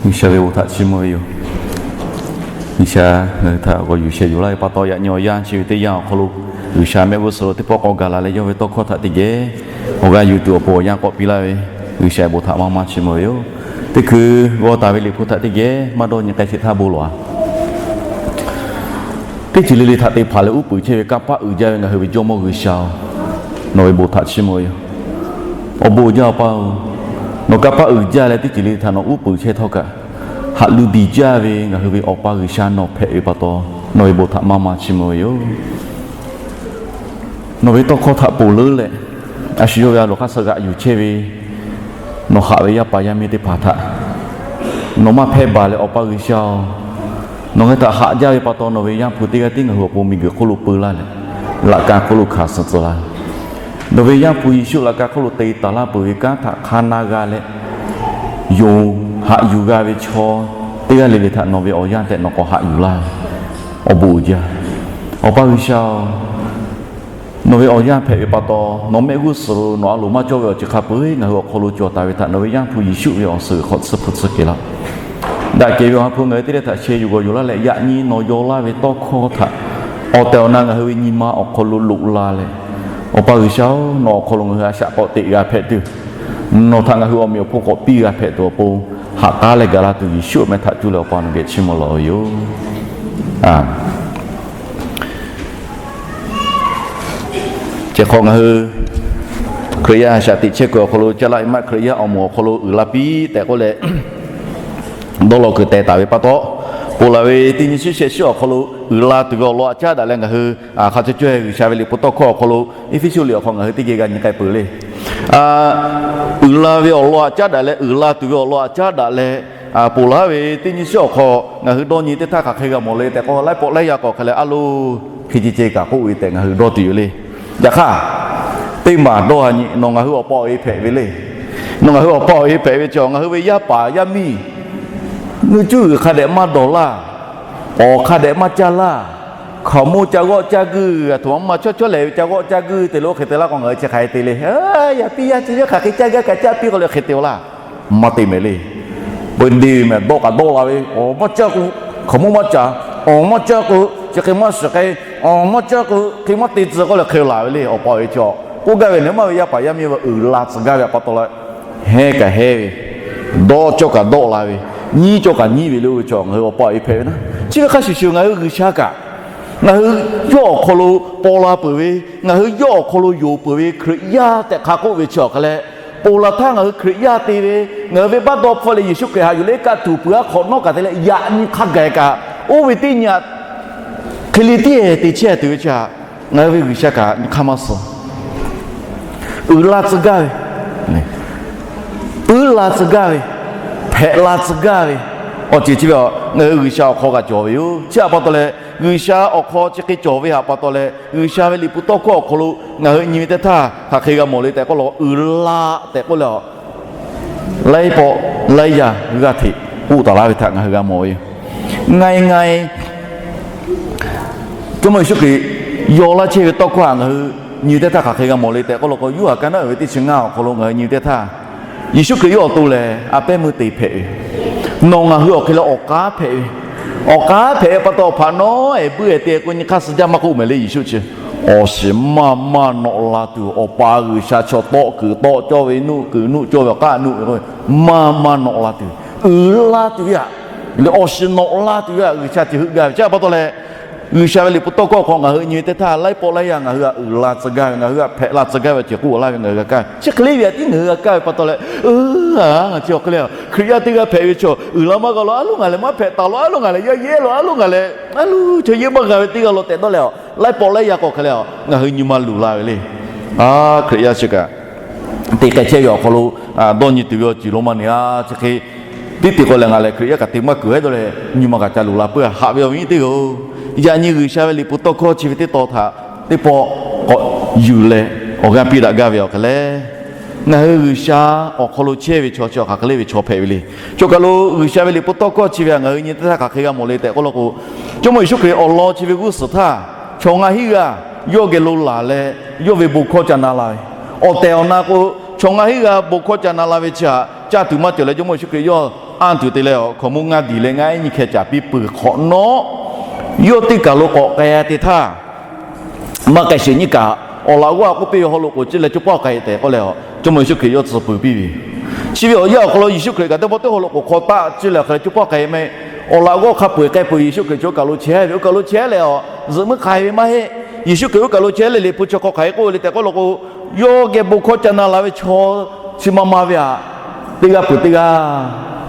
G'uiˬsha ve bon htaꞈ chiˇ mvuh ve yoˬ. G'uiˬsha ngaˬ hui htaꞈ g'aw yuˬ sheh yuˬ laˇ ve pa taw, yaꞈ nyi awˬ yanˇ chi ve teˇ yanˇ awˬ hk'aw lo G'uiˬsha mehˆ g'uˇ suhˍ lo teˇ pawˆ k'awꞈ gaˬ la leh yawˇ ve tawˇ hkawˇ htaꞈ teˇ geh awˬ g'aˇ yuˬ tuˬ awˬ pon awˬ yanˇ k'awꞈ piˇ laˇ ve, G'uiˬsha ve bon htaꞈ maˇ maˇ chiˇ mvuh ve yoˬ. Teˇ hkui g'aw taˍ ve Liꞈ hpu htaꞈ teˇ geh maˇ dawˇ nyi k'ai sheˍ htaˇ bon lawˬ-a. Teˇ ceuˬ le le htaꞈ te hpanˍ leh uˉ peunˍ chehˇ ve kanˇ paˆ uiˍ jaˇ ve ngaˬ hui ve Jawˇmawˇ G'uiˬsha-oˬ, nawˬ ve bon htaꞈ chiˇ mvuh ve yoˬ. Awˬ bon uiˍ jaˇ Awˬ pa-oˬ, nawˬ kanˇ paˆ uiˍ jaˇ leh teˇ ceuˬ le le htaꞈ nawˬ uˉ peunˍ chehˇ htawˇ kaꞈ, haꞈ lu diˬ jaˇ ve ngaˬ hui ve Awˬ pa G'uiˬsha nawˬ hpehꞈ ve pa taw, nawˬ ve bon htaꞈ maˇ maˇ chiˇ mvuh ve yoˬ. Nawˬ ve tawˇ hkawˇ htaꞈ ponˬ leuˉ leh, a shu yawˇ ve a loˍ hk'aˇ suh g'aꞈ yuˬ chehˇ ve nawˬ haꞈ ve yaˇ paˍ yaˇ miˇ teˇ hpaˍ htaꞈ nawˬ maˇ hpehˇ baˬ leh, Awˬ pa G'uiˬsha-oˬ, nawˬ ngaˬ hui htaꞈ haꞈ jaˇ ve pa taw, nawˬ ve Yaˇ hpu teˇ g'aˇ tiˉ ngaˬ hui awˬ pon miˬguiˬ hk'oˆ lo peu laˇ leh, laꞈ ka hk'oˆ lo hkanˍ suh tcuh laˇ. Nawˬ ve Yaˇ hpu Yeˍsuˆ laꞈ ka hk'oˆ lo te taˍ laˇ peuˬ ve kanˉ htaꞈ hk'a na g'a leh, yonˍ haꞈ yuˬ g'a ve chaw teˇ g'aˇ le le htaꞈ nawˬ ve awˬ yanˇ tehꞈ nawˬ k'awꞈ haꞈ yuˬ laˇ ve awˬ bon uiˍ jaˇ. Awˬ pa G'uiˬsha-oˬ, nawˬ ve awˬ yanˇ hpehꞈ ve pa taw, nawˬ mehˆ g'uˇ suhˍ lo nawˬ a loˍ maˇ cawˇ ve awˬ ceuˬ hk'a peu-eˬ ngaˬ hui awˬ hk'aw lo cawˬ taˍ ve htaꞈ nawˬ ve Yaˇ hpu Yeˍsuˆ ve awˬ suhˍ hk'aw tsuhˇ hpu tsuhˇ kehˬ laˇ. Daꞈ kehˬ ve Awˬ ha hpu ngaˬ hui teˇ g'aˇ htaꞈ sheh yuˬ g'aw yuˬ laˇ leh, yaꞈ nyi nawˬ yaw laˇ ve tawˇ hkawˇ htaꞈ awˬ tehˬ awˬ na ngaˬ hui ve nyi ma awˬ hk'aw lo loꞈ la leh, Awˬ pa G'uiˬsha-oˬ, nawˬ awˬ hk'aw lo ngaˬ hui a shaꞈ k'awꞈ teꞈ g'a hpehꞈ tuˬ, nawˬ htaꞈ ngaˬ hui awˬ meꞈ awˬ hponˇ k'awꞈ piˇ g'a hpehꞈ tuˬ awˬ pon, haꞈ k'aˉ leh gaˬ la tuˬ Yeˍsuˆ awˬ meh htaꞈ cuˇ leh Awˬ pa nawˬ geh chiˇ mvuh lawˬ ve yoˬ. Chi hk'awꞈ ngaˬ hui Hkriꞈ yaˇ shaꞈ teꞈ chehˇ kuiˬ awˬ hk'aw lo caˇ laˆ maˆ Hkriꞈ yaˇ awˬ moˍ awˬ hk'aw lo uiˍ la piˇ tehꞈ k'oˆ leh, dawˇ law kuiˬ teh taˍ ve pa taw, ponˬ laˬ ve teˇ nyi shiˉ shehˆ shiˉ awˬ hk'aw lo uiˍ la tuˬ ve awˬ lawn aꞈ caˉ daꞈ leh ngaˬ hui hk'a caw caw G'uiˬsha ve liꞈ hpu tawˇ hkawˇ awˬ hk'aw lo Eˇfeˇsuꞈ liꞈ awˬ hk'aw ngaˬ hui teˇ geh g'a nyi k'ai peuˬ le. Uiˍ la ve awˬ lawn aꞈ caˉ daꞈ leh, uiˍ la tuˬ ve awˬ lawn aꞈ caˉ daꞈ leh, ponˬ laˬ ve teˇ nyi shiˉ awˬ hk'aw ngaˬ hui dawˇ nyi teˇ htaˇ hk'aˬ hk'e g'a mawˬ le tehꞈ k'o, laiˉ pawˆ laiˉ yaˇ k'awꞈ hk'e leh a loˬ hk'e ce ce kaꞈ k'oˆ ve tehꞈ ngaˬ hui dawˇ tuˬ yoˬ le. Yaꞈ hk'aˇ, teˇ maˬ dawˇ ha nyi, nawˬ ngaˬ hui awˬ pa awˬ e hpehꞈ ve le. Nawˬ ngaˬ hui awˬ pa awˬ e hpehꞈ ve chaw, ngaˬ hui ve yaˇ paˍ yaˇ miˇ nuˇ cuˇ g'uiˬ hk'a dehꞈ maˇ dawˬ laˇ, awˬ hk'a dehꞈ maˇ caˇ laˇ, hkaoˍmonˇ ca g'awˆ caˇ guiˇ, a htoꞈ ma maˇ maˇ chawˇ chawˇ lehˬ ve ca g'awˆ caˇ guiˇ te lo hk'e te laˇ k'o, ngaˬ hui chi hk'aˬ hk'e te le. Yaꞈ piˇ yaˇ chi yaˇ hk'aˬ hk'e caˇ gaˇ kaꞈ caˇ piˇ k'o le hk'e te-o laˇ. Maˇ te mehˍ le. Peuˬ deˇ mehˍ dawˆ kaꞈ dawˆ la ve, awˬ maˇ caˇ k'o, hkaoˍmonˇ maˇ caˍ, awˬ maˇ caˇ k'o, chi hk'e maˇ shiˍ k'ai, awˬ maˇ caˇ k'o, hk'e maˇ te tcuh k'oˆ leh hk'e laˬ ve le. Awˬ pa awˬ e chaw k'oˆ gaˇ ve, nawˬ maˇ ve yaˇ paˍ yaˇ miˇ ve uiˍ la tcuh gaˇ ve pa taw leh, hehnˇ kaꞈ hehnˇ ve, dawˆ cawˇ kaꞈ dawˆ la ve, nyiˉ cawˇ kaꞈ nyiˉ ve le. Oˇ ve chaw ngaˬ hui awˬ pa awˬ e hpehꞈ ve naˉ. Chi ve hk'a shuˍ shuˍ ngaˬ hui G'uiˬsha kaꞈ, ngaˬ hui yawˇ awˬ hk'aw lo paw la peuˬ ve, ngaˬ hui yawˇ awˬ hk'aw lo yonˍ peuˬ ve Hkriꞈ yaˇ tehꞈ hk'a k'oˆ ve chi awˬ hk'a leh, ponˬ laˬ htaˇ ngaˬ hui Hkriꞈ yaˇ te ve, ngaˬ hui venˇbaˆ dawˇ hpfuhˆ leh Yeˍsuˆ Hkriꞈ haꞈ yuˬ leh kaˆ tuˬ peuˬ aˉ hk'awꞈ nawˉ kaꞈ te leh yaꞈ nyi hk'a gaˬ kaꞈ, oˇ ve teˇ nyi hk'e le tiˉ te chehˇ tuˬ ve chi htaꞈ ngaˬ hui ve G'uiˬsha kaꞈ nyi hk'aˇ maˇ suh. Uiˍ la tcuh gaˇ ve, puiˉ la tcuh gaˇ ve, hpehꞈ la tcuh gaˇ ve awˬ ceuˬ chi ve ngaˬ hui G'uiˬsha awˬ hk'aw kaꞈ cawˬ ve yoˬ. Chi htaꞈ pa taw leh, G'uiˬsha awˬ hk'aw chi hk'e cawˬ ve htaꞈ pa taw leh, G'uiˬsha ve liꞈ hpu tawˇ hkawˇ awˬ hk'aw lo ngaˬ hui nyi ve teˇ htaˇ hk'aˬ hk'e g'a mawˬ le tehꞈ k'oˆ law, uiˍ la tehꞈ k'oˆ leh, laiˉ pawˆ laiˉ yaˇ g'aˇ hteꞈ k'oˆ taˍ laˇ ve htaꞈ ngaˬ hui g'a mawˬ ve yoˬ. Ngaˬ ngaˬ Jawˇmawˇ Yeˍsuˆ Hkriꞈ yaw laˇ chehˇ ve tawˇ hkawˇ htaꞈ ngaˬ hui nyi teˇ htaˇ hk'aˬ hk'e g'a mawˬ le tehꞈ k'oˆ law k'o, Yoˇhanˬ ka naˉ uiˍ ve teˇ chi ngaˇ awˬ hk'aw lo ngaˬ hui nyi teˇ htaˇ, Yeˍsuˆ Hkriꞈ yawˇ awˬ to lehˬ a pehˉ meuˇ te hpehꞈ ve, nawˬ ngaˬ hui awˬ hk'e leh awˬ k'aˉ hpehꞈ ve, awˬ k'aˉ hpehꞈ ve pa taw hpaꞈ nawˉ ehˍ buiˇ ehˍ te k'o nyi hk'aˇ suh jaˇ maˇ k'oˆ mehˍ le. Yeˍsuˆ chi awˬ shiˍ maˇ maˇ nawꞈ la tuˬ, Awˬ pa G'uiˬsha chaw tawˆ kuiˬ tawˆ cawˇ ve, nuˆ kuiˬ nuˆ cawˇ ve, awˬ k'aˉ nuˆ ve k'o, maˇ maˇ nawꞈ la tuˬ, uiˍ la tuˬ ve htaꞈ, awˬ shiˍ nawꞈ la tuˬ ve htaꞈ G'uiˬsha chi heuˆ gaˇ ve. Chi htaꞈ pa taw leh, G'uiˬsha ve liꞈ hpu tawˇ hkawˇ hk'aw ngaˬ hui nyi ve teˇ htaˇ, laiˉ pawˆ laiˉ yaˇ ngaˬ hui htaꞈ uiˍ la tcuh gaˇ ve, ngaˬ hui htaꞈ hpehꞈ la tcuh gaˇ ve awˬ ceuˬ k'oˆ laˇ ve ngaˬ hui g'a kaˇ ve. Chi hk'e le ve htaꞈ tiˉ ngaˬ hui g'a kaˇ ve pa taw leh, ngaˬ chi awˬ hk'e le, Hkriꞈ yaˇ teˇ g'aˇ hpehꞈ ve chaw uiˍ la maˇ g'a law, a loˉ ngaˬ lehˬ maˇ hpehꞈ taˍ law, a loˉ ngaˬ lehˬ yaˇ yehˇ law, a loˉ ngaˬ lehˬ a loˉ chaw yehˇ maˇ g'a ve teˇ g'aˇ law tehꞈ dawˇ leh, laiˉ pawˆ laiˉ yaˇ k'awꞈ hk'e leh ngaˬ hui nyi ma luˬ la ve le. A, Hkriꞈ yaˇ chi kaꞈ teꞈ k'ai chehˇ ve awˬ hk'aw lo dawˇ nyi tuˬ ve awˬ ceuˬ lo maˇ ne a, chi hk'e teˇ te k'o leh ngaˬ lehˬ Hkriꞈ yaˇ kaꞈ te maˇ kuiˬ hehˉ dawˇ leh nyi ma kaꞈ ca luˬ la puiˉ haꞈ ve awˬ viˉ nyi teˇ hpaˍ-oˬ. Yaꞈ nyi G'uiˬsha ve liꞈ hpu tawˇ hkawˇ chi ve teˇ tawn htaꞈ teˇ pawˆ k'awꞈ yuˬ leh awˬ g'aˇ piˇ daꞈ gaˇ ve awˬ hk'e leh, ngaˬ hui G'uiˬsha awˬ hk'aw lo chehˇ ve chaw chi awˬ hk'aˬ hk'e le ve chaw hpehꞈ ve le. Choˬ kaˬ lo G'uiˬsha ve liꞈ hpu tawˇ hkawˇ chi ve htaꞈ ngaˬ hui nyi teˇ htaˇ hk'aˬ hk'e g'a mawˬ le tehꞈ k'oˆ law k'o, Jawˇmawˇ Yeˍsuˆ Hkriꞈ awˬ lawn chi ve g'uˇ suhˍ htaˇ, chaw ngaˇ hinˉ g'aˇ yawˇ geh lo laˬ leh, yawˇ ve bon hkawˇ ca na la ve, awˬ tehˬ awˬ na k'o, Chaw ngaˇ hinˉ g'aˇ bon hkawˇ ca na la ve chi htaꞈ caˇ tuˬ maˇ cawˬ leh, Jawˇmawˇ Yeˍsuˆ Hkriꞈ yawˇ anˇ tuˬ te leh, awˬ hkaoˍmonˇ ngaˇ diˬ leh ngaˇ ehˉ nyiˇ hkeh caˍ piˇ peuˬ hk'awꞈ nawˉ, yawˇ teˇ kaˬ lo k'awꞈ k'ai te htaˇ, maˇ k'ai sheˍ nyiˇ kaꞈ, awˬ laꞈ g'awˇ a k'oˆ piˇ ve haw loꞈ k'oˍ ciˇ leh coˇ paˆ k'ai tehꞈ k'oˆ leh, Jawˇmawˇ Yeˍsuˆ Hkriꞈ yawˇ tcuh peuˬ piˇ ve. Chi ve awˬ yanˇ awˬ hk'aw lo Yeˍsuˆ Hkriꞈ kaꞈ teˇ pawˆ teˇ haw loꞈ k'oˍ hk'aw taˆ ciˇ leh awˬ hk'aw lo coˇ paˆ k'ai maˇ heˆ. Awˬ laꞈ g'awˇ hk'a peu-eˬ k'ai peuˬ, Yeˍsuˆ Hkriꞈ chi oˇ kaˬ lo chehˇ ve, oˇ kaˬ lo chehˇ leh awˬ zuhꞈ muiˉ hk'a ve maˇ heˆ. Yeˍsuˆ Hkriꞈ oˇ kaˬ lo chehˇ leh Liꞈ hpu chi hk'aw hk'aˬ hk'e k'oˆ ve le tehꞈ k'oˆ law k'o, yawˇ geh bon hkawˇ ca na la ve chaw chi ma ma ve htaꞈ teˇ g'aˇ peuˬ teˇ g'aˇ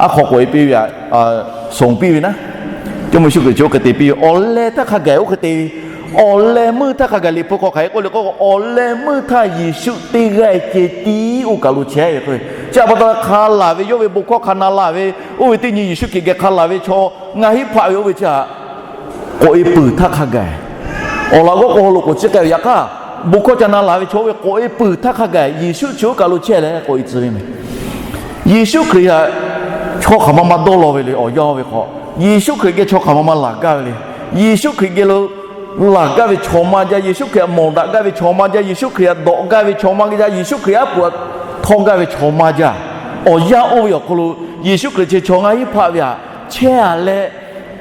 aˉ hk'aw k'oꞈ e piˇ ve htaꞈ, sonˍ piˇ ve naˉ. Jawˇmawˇ Yeˍsuˆ Hkriꞈ chi oˇ hk'e te piˇ ve, awˬ leh htaˇ hk'a gaˬ oˇ hk'e te ve, awˬ leh meuˇ htaˇ hk'a gaˬ Liꞈ hpu hk'aw hk'aˬ hk'e k'oˆ le k'o, awˬ leh meuˇ htaˇ Yeˍsuˆ teˇ g'aˇ ceh tiˉ oˇ kaˬ lo chehˇ ve k'o, chi htaꞈ pa taw leh hk'a laˬ ve yawˇ ve bon hkawˇ hk'a na la ve, oˇ ve teˇ nyi Yeˍsuˆ Hkriꞈ geh hk'a laˬ ve chaw ngaˇ hinˉ hpaˆ ve oˇ ve chi htaꞈ k'oꞈ e peuˬ htaˇ hk'a gaˬ, awˬ laꞈ g'awˇ k'o haw loꞈ k'oˍ ciˇ k'ai ve yaꞈ hk'aˇ, bon hkawˇ ca na la ve chaw oˇ ve k'oꞈ e peuˬ htaˇ hk'a gaˬ Yeˍsuˆ chi oˇ kaˬ lo chehˇ leh k'oꞈ e tcuh ve meh. Yeˍsuˆ Hkriꞈ htaꞈ chaw hk'aˬ ma ma dawˇ law ve le. Awˬ yanˇ oˇ ve hk'aw, Yeˍsuˆ Hkriꞈ geh chaw hk'aˬ ma ma laˬ gaˇ ve le. Yeˍsuˆ Hkriꞈ geh lo laˬ gaˇ ve chaw maˇ jaˇ. Yeˍsuˆ Hkriꞈ htaꞈ mawˬ daꞈ gaˇ ve chaw maˇ jaˇ. Yeˍsuˆ Hkriꞈ htaꞈ dawꞈ gaˇ ve chaw maˇ jaˇ. Yeˍsuˆ Hkriꞈ aˉ poꞈ htaw gaˇ ve chaw maˇ jaˇ. Awˬ yanˇ oˇ ve awˬ hk'aw lo Yeˍsuˆ Hkriꞈ chi chaw ngaˇ hinˉ hpaˆ ve htaꞈ chehˇ a leh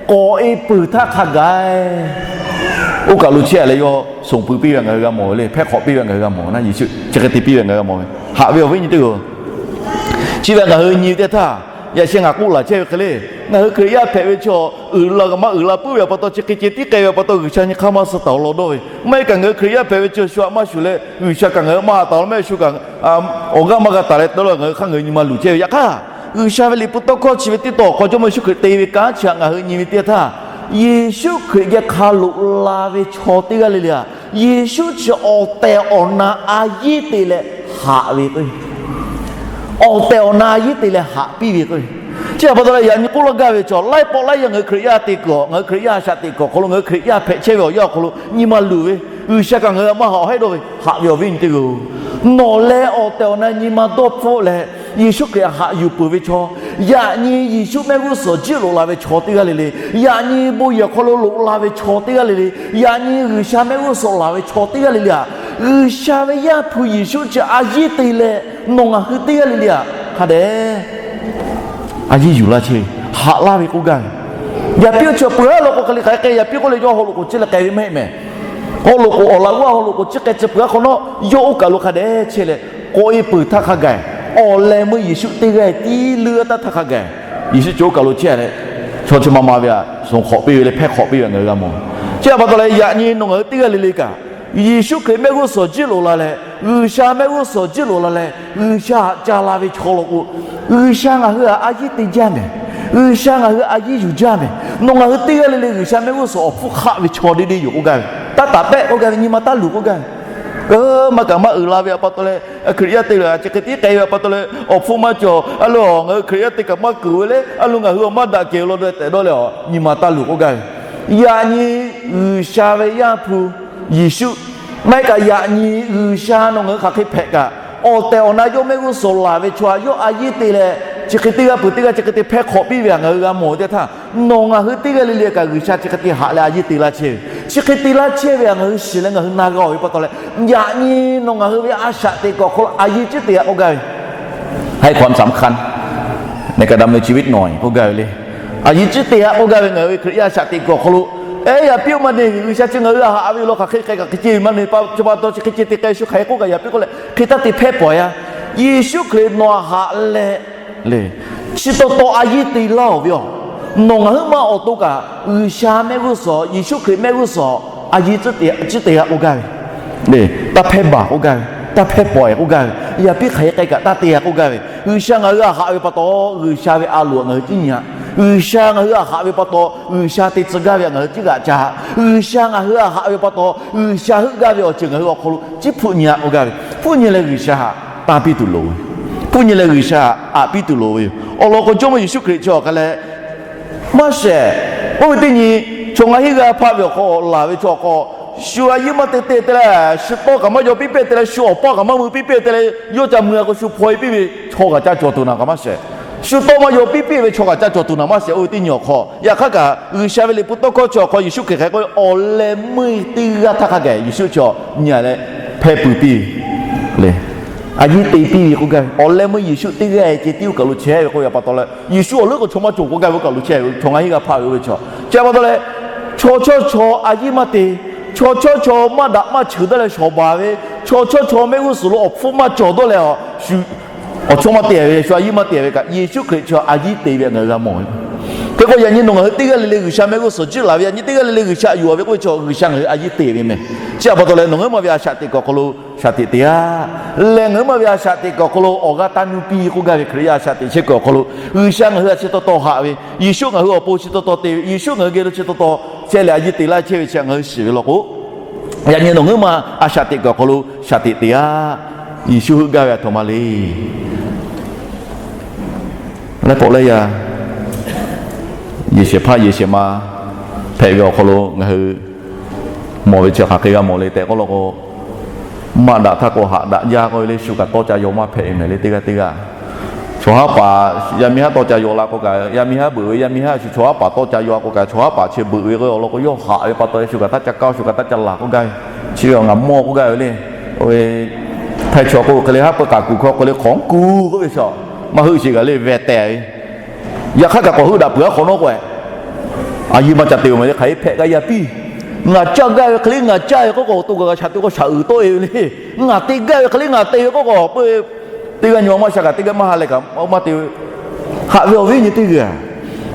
k'awꞈ e peuˬ htaˇ hk'a gaˬ oˇ kaˬ lo chehˇ a leh yawˇ sonˍ pui piˇ ve ngaˬ hui g'a mawˬ ve le. Hpehˇ hk'awꞈ piˇ ve ngaˬ hui g'a mawˬ ve naˉ. Yeˍsuˆ chi hk'e te piˇ ve ngaˬ hui g'a mawˬ ve, haꞈ ve awˬ viˉ nyi teˇ-oˬ. Chi ve ngaˬ hui nyi ve teˇ htaˇ, yaꞈ sheh ngaˬ k'oˆ laˬ chehˇ ve hk'e le, ngaˬ hui Hkriꞈ yaˇ hpehꞈ ve chaw uiˍ la kaꞈ maˇ uiˍ la puiˉ ve pa taw, chi hk'e ceh tiˉ k'ai ve pa taw, G'uiˬsha nyi hk'aˇ maˇ suh taˍ-oˬ law dawˇ ve. Maˇ heˆ kaꞈ ngaˬ hui Hkriꞈ yaˇ hpehꞈ ve chaw shu htaꞈ maˇ shuˍ leh, G'uiˬsha kaꞈ ngaˬ hui maˇ haꞈ taˍ-oˬ law, maˇ heˆ shu kaꞈ awˬ g'aˇ maˇ g'a taˍ leh tawˇ law ngaˬ hui hk'aˇ ngaˬ hui nyi ma luˬ chehˇ ve. Yaꞈ hk'aˇ, G'uiˬsha ve Liꞈ hpu tawˇ hkawˇ chi ve teˇ tawˬ awˬ hk'aw Jawˇmawˇ Yeˍsuˆ Hkriꞈ te ve kanˉ chi htaꞈ ngaˬ hui nyi ve teˇ htaˇ, Yeˍsuˆ Hkriꞈ geh hk'a loꞈ la ve chaw teˇ g'aˇ le le a, Yeˍsuˆ chi awˬ tehˬ awˬ na a yiˇ te leh haꞈ ve k'o, awˬ tehˬ awˬ na a yiˇ te leh haꞈ piˇ ve k'o, chi htaꞈ pa taw leh yaꞈ nyi k'oˆ laˇ gaˇ ve chaw laiˉ pawˆ laiˉ yaˇ ngaˬ hui Hkriꞈ yaˇ te kuiˬ awˬ, ngaˬ hui Hkriꞈ yaˇ a shaꞈ teꞈ kuiˬ awˬ hk'aw lo, ngaˬ hui Hkriꞈ yaˇ hpehꞈ chehˇ ve awˬ yanˇ awˬ hk'aw lo nyi ma luˬ ve, G'uiˬsha kaꞈ ngaˬ hui htaꞈ maˇ haꞈ awˬ heˆ dawˇ ve, haꞈ ve awˬ viˉ nyi teˇ-oˬ. Nawˬ leh awˬ tehˬ awˬ na nyi ma dawˇ hpfuhˆ leh Yeˍsuˆ Hkriꞈ htaꞈ haꞈ yuˬ peuˬ ve chaw, yaꞈ nyi Yeˍsuˆ mehˆ g'uˇ suhˍ jiˆ loꞈ la ve chaw teˇ g'aˇ le le, yaꞈ nyi bon yehˬ hk'aw lo loꞈ la ve chaw teˇ g'aˇ le le, yaꞈ nyi G'uiˬsha mehˆ g'uˇ suhˍ laˬ ve chaw teˇ g'aˇ le le a, G'uiˬsha ve Yaˇ hpu Yeˍsuˆ chi a yiˇ te leh nawˬ ngaˬ hui teˇ g'aˇ le le a, hk'a dehꞈ a yiˇ yuˬ laˇ chehˇ ve, haꞈ laˇ ve k'oˆ gaˇ ve. Yaꞈ piˇ chi peuˬ a law k'o hk'e le hk'aˬ hk'e k'ai, yaꞈ piˇ k'oˆ leh yawˇ haw loꞈ k'oˍ ciˇ leh k'ai ve maˇ heˆ mehˍ. Haw loꞈ k'oˍ awˬ laꞈ g'awˇ haw loꞈ k'oˍ ciˇ k'ai chi peuˬ a hk'awꞈ nawˉ, yawˇ oˇ kaˬ lo hk'a dehꞈ chehˇ leh k'oꞈ e peuˬ htaˇ hk'a gaˬ, awˬ leh meuˇ Yeˍsuˆ teˇ g'aˇ tiˉ leuˉ taˇ htaˇ hk'a gaˬ, Yeˍsuˆ chi oˇ kaˬ lo chehˇ leh chaw chi ma ma ve htaꞈ shonˍ hk'awꞈ piˇ ve leh hpehˇ hk'awꞈ piˇ ve ngaˬ hui g'a mawˬ. Chi htaꞈ pa taw leh yaꞈ nyi nawˬ ngaˬ hui teˇ g'aˇ le le kaꞈ, Yeˍsuˆ Hkriꞈ mehˆ g'uˇ suhˍ jiˆ loꞈ la leh, G'uiˬsha mehˆ g'uˇ suhˍ jiˆ loꞈ la leh G'uiˬsha htaꞈ ca la ve chaw law k'o, G'uiˬsha ngaˬ hui htaꞈ a yiˇ te jaˇ mehˍ. G'uiˬsha ngaˬ hui a yiˇ yuˬ jaˇ mehˍ. Nawˬ ngaˬ hui teˇ g'aˇ le le G'uiˬsha mehˆ g'uˇ suhˍ awˬ hpfuhˇ hk'aˆ ve chaw deˇ deˇ yoˬ k'oˆ gaˇ ve, taˇ taˍ pehˆ k'oˆ gaˇ ve, nyi ma taˇ luˬ k'oˆ gaˇ ve. Maˇ kaꞈ maˇ uiˍ la ve htaꞈ pa taw leh, Hkriꞈ yaˇ te leh chi hk'e tiˉ k'ai ve htaꞈ pa taw leh awˬ hpfuhˇ maˇ cawˬ. A lo ngaˬ hui Hkriꞈ yaˇ te kaꞈ maˇ keunˍ ve le, a lo ngaˬ hui awˬ maˇ daꞈ kehˬ ve law dawˇ tehꞈ dawˇ leh a, nyi ma taˇ luˬ k'oˆ gaˇ ve. Yaꞈ nyi G'uiˬsha ve Yaˇ hpu Yeˍsuˆ, maˇ heˆ kaꞈ yaꞈ nyi G'uiˬsha nawˬ ngaˬ hui hk'aˬ hk'e hpehꞈ kaꞈ, awˬ tehˬ awˬ na yawˇ mehˆ g'uˇ suhˍ laˬ ve chaw htaꞈ yawˇ a yiˇ te leh chi hk'e teˇ g'aˇ peuˬ teˇ g'aˇ chi hk'e te hpehˇ hk'awꞈ piˇ ve htaꞈ ngaˬ hui g'a mawˬ ve teˇ htaˇ, nawˬ ngaˬ hui teˇ g'aˇ le le kaꞈ G'uiˬsha chi hk'e te haꞈ leh a yiˇ te laˇ chehˇ ve, chi hk'e te laˇ chehˇ ve htaꞈ ngaˬ hui shiˍ leh ngaˬ hui na g'a-oˬ ve pa taw leh, yaꞈ nyi nawˬ ngaˬ hui ve a shaꞈ teꞈ kuiˬ awˬ hk'aw lo a yiˇ ciˉ te yaꞈ k'oˆ gaˇ ve ให้ความสำคัญ ในการดำเนินชีวิตหน่อย k'oˆ gaˇ ve le. A yiˇ ciˉ te yaꞈ k'oˆ gaˇ ve ngaˬ hui ve Hkriꞈ yaˇ a shaꞈ teꞈ kuiˬ awˬ hk'aw lo, eˉ yaꞈ piˇ-oˬ maˇ ne, G'uiˬsha chi ngaˬ hui htaꞈ haꞈ ve law hk'aˬ hk'e k'ai kaꞈ hk'e ce ve maˇ ne, pa taw chi hk'e ce te k'ai shu hk'aˬ hk'e k'oˆ kaꞈ yaꞈ piˇ k'oˆ leh hk'e taˇ te hpehˇ pawˍ yaˇ. Yeˍsuˆ Hkriꞈ nawˬ htaꞈ haꞈ leh le, chi taw taw a yiˇ te laˇ-oˬ ve yoˬ. Nawˬ ngaˬ hui maˇ awˬ to kaꞈ G'uiˬsha mehˆ g'uˇ suhˍ, Yeˍsuˆ Hkriꞈ mehˆ g'uˇ suhˍ a yiˇ ciˉ te yaꞈ k'oˆ gaˇ ve, taˇ hpehˇ baˬ k'oˆ gaˇ ve, taˇ hpehˇ pawˍ-e k'oˆ gaˇ ve, yaꞈ piˇ hk'aˬ hk'e k'ai kaꞈ taˇ te yaꞈ k'oˆ gaˇ ve, G'uiˬsha ngaˬ hui htaꞈ haꞈ ve pa taw G'uiˬsha ve a loꞈ ngaˬ hui ciˉ nyi-a. G'uiˬsha ngaˬ hui htaꞈ haꞈ ve pa taw G'uiˬsha te tcuh gaˇ ve htaꞈ ngaˬ hui ciˉ g'aꞈ ca-a. G'uiˬsha ngaˬ hui htaꞈ haꞈ ve pa taw G'uiˬsha heuˆ gaˇ ve awˬ ceuˬ ngaˬ hui awˬ hk'aw lo ciˉ hpfuhˆ nyi-a k'oˆ gaˇ ve, hpfuhˆ nyi leh G'uiˬsha htaꞈ tanˇ piˇ tuˬ loˍ ve, hpfuhˆ nyi leh G'uiˬsha htaꞈ aꞈ piˇ tuˬ loˍ ve yoˬ. Awˬ lawn k'o Jawˇmawˇ Yeˍsuˆ Hkriꞈ chi awˬ hk'a leh maˇ shehˍ. Oˇ ve teˇ nyi, chaw ngaˇ hinˉ g'aˇ hpaˆ ve awˬ hk'aw laˬ ve chaw awˬ hk'aw, shu a yiˇ maˇ te te te leh, shu tawˇ kaꞈ maˇ yaw piˇ pehˇ te leh, shu awˬ paˇ kaꞈ maˇ mui piˇ pehˇ te leh, yawˇ ca mui-a k'o shu hpaw-e piˇ ve chaw kaꞈ ca cawˬ tuˬ naˍ kaꞈ maˇ shehˍ. Shu tawˇ maˇ yaw piˇ pehˇ ve chaw kaꞈ ca cawˬ tuˬ naˍ maˇ shehˍ. Oˇ ve teˇ nyi awˬ hk'aw, yaꞈ hk'aˇ kaꞈ G'uiˬsha ve Liꞈ hpu tawˇ hkawˇ chi awˬ hk'aw Yeˍsuˆ Hkriꞈ hk'aˬ hk'e k'oˆ ve, awˬ leh meuˇ teˇ g'aˇ htaˇ hk'a gaˬ Yeˍsuˆ chi nyi-a leh hpehˇ pui piˇ ve le. a yiˇ te piˇ ve k'oˆ gaˇ ve, awˬ leh meuˇ Yeˍsuˆ teˇ g'aˇ ceh tiˉ oˇ kaˬ lo chehˇ ve k'oˆ ve pa taw leh, Yeˍsuˆ awˬ leuˉ k'o chaw maˇ cawˬ k'oˆ gaˇ ve oˇ kaˬ lo chehˇ ve chaw ngaˬ hiˇ g'a hpaˇ ve oˇ ve chaw. Chi pa taw leh, chaw chawˇ chaw a yiˇ maˇ te, chaw chawˇ chaw maˇ daꞈ maˇ cheuˬ dawˇ leh shawˍ baˬ ve, chaw chawˇ chaw mehˆ g'uˇ suhˍ lo awˬ hpfuhˇ maˇ cawˬ dawˇ leh, awˬ chaw maˇ te ve, shu a yiˇ maˇ te ve kaꞈ, Yeˍsuˆ Hkriꞈ chi a yiˇ te ve ngaˬ hui g'a mawˬ ve. Hk'e k'o, yaꞈ nyi nawˬ ngaˬ hui teˇ g'aˇ le le G'uiˬsha mehˆ g'uˇ suhˍ jiˇ laˬ ve, yaꞈ nyi teˇ g'aˇ le le G'uiˬsha yuˬ ve k'oˆ ve chaw, G'uiˬsha ngaˬ hui a yiˇ te ve meh. Chi pa taw leh, nawˬ ngaˬ hui maˇ ve a shaꞈ teꞈ kuiˬ awˬ hk'aw lo shaꞈ teꞈ te yaˇ lehˬ, ngaˬ hui maˇ ve a shaꞈ teꞈ kuiˬ awˬ hk'aw lo awˬ g'aˇ taˇ nuˇ piˇ k'oˆ gaˇ ve Hkriꞈ yaˇ a shaꞈ teꞈ chehˇ kuiˬ awˬ hk'aw lo, G'uiˬsha ngaˬ hui htaꞈ chi taw taw haꞈ ve, Yeˍsuˆ ngaˬ hui awˬ pon chi taw taw te ve, Yeˍsuˆ ngaˬ hui geh lo chi taw taw chehˇ leh a yiˇ te laˇ chehˇ ve chi ngaˬ hui shiˍ ve law k'o, yaꞈ nyi nawˬ ngaˬ hui maˇ a shaꞈ teꞈ kuiˬ awˬ hk'aw lo shaꞈ teꞈ te yaˇ. Yeˍsuˆ heuˆ gaˇ ve a htoꞈ ma le. Leh pawꞈ leh yaˇ, yehˬ shehˍ hpaˇ yehˬ shehˍ ma hpehꞈ ve awˬ hk'aw lo ngaˬ hui mawˬ ve chi hk'aˬ hk'e g'a mawˬ le tehꞈ k'oˆ law k'o, maˇ daꞈ htaˇ k'o haꞈ daꞈ jaˇ k'oˆ ve le, shu kaꞈ tawˇ ca yaw maˇ hpehꞈ ve mehˍ le. Teˇ g'aˇ teˇ g'aˇ, chaw haˉ paˍ yaˇ miˇ haˉ tawˇ ca yaw la k'o kaꞈ, yaˇ miˇ haˉ beuꞈ ve, yaˇ miˇ haˉ shu chaw haˉ paˍ tawˇ ca yaw k'o kaꞈ, chaw haˉ paˍ chi beuꞈ ve k'o awˬ lawn k'o, yawˇ haꞈ ve pa taw leh shu kaꞈ taˇ ca kaˇ, shu kaꞈ taˇ ca laˬ k'oˆ gaˇ ve, chi ve awˬ ngaˬ mawˇ k'oˆ gaˇ ve le. Oˇ ve htaˇ chaw k'oˆ hk'e le, haˉ pui k'aꞈ kuˬ hk'aw hk'e le hk'awꞈ kuˬ k'oˆ ve chaw, maˇ heuˆ sheˍ kaꞈ le veh tehˬ ve. Yaꞈ hk'aˇ kaꞈ k'awꞈ heuˆ daꞈ peuˬ aˉ hk'awꞈ nawˉ k'o, a yiˇ maˇ ca te-oˬ mehˍ le, hk'aˬ hk'e hpehꞈ g'a yaˇ piˇ. Ngaˬ caˇ gaˇ ve hk'e le ngaˬ caˇ ve k'oˆ k'o, awˬ to gaˬ shaꞈ teꞈ k'o shaꞈ uiˍ tawˆ-e ve le. Ngaˬ te gaˇ ve hk'e le ngaˬ te ve k'oˆ k'o, peuˬ teˇ g'aˇ nyi ma maˇ sha kaꞈ teˇ g'aˇ maˇ ha leh kaꞈ maˇ te ve. Haꞈ ve awˬ viˉ nyi teˇ g'aˇ,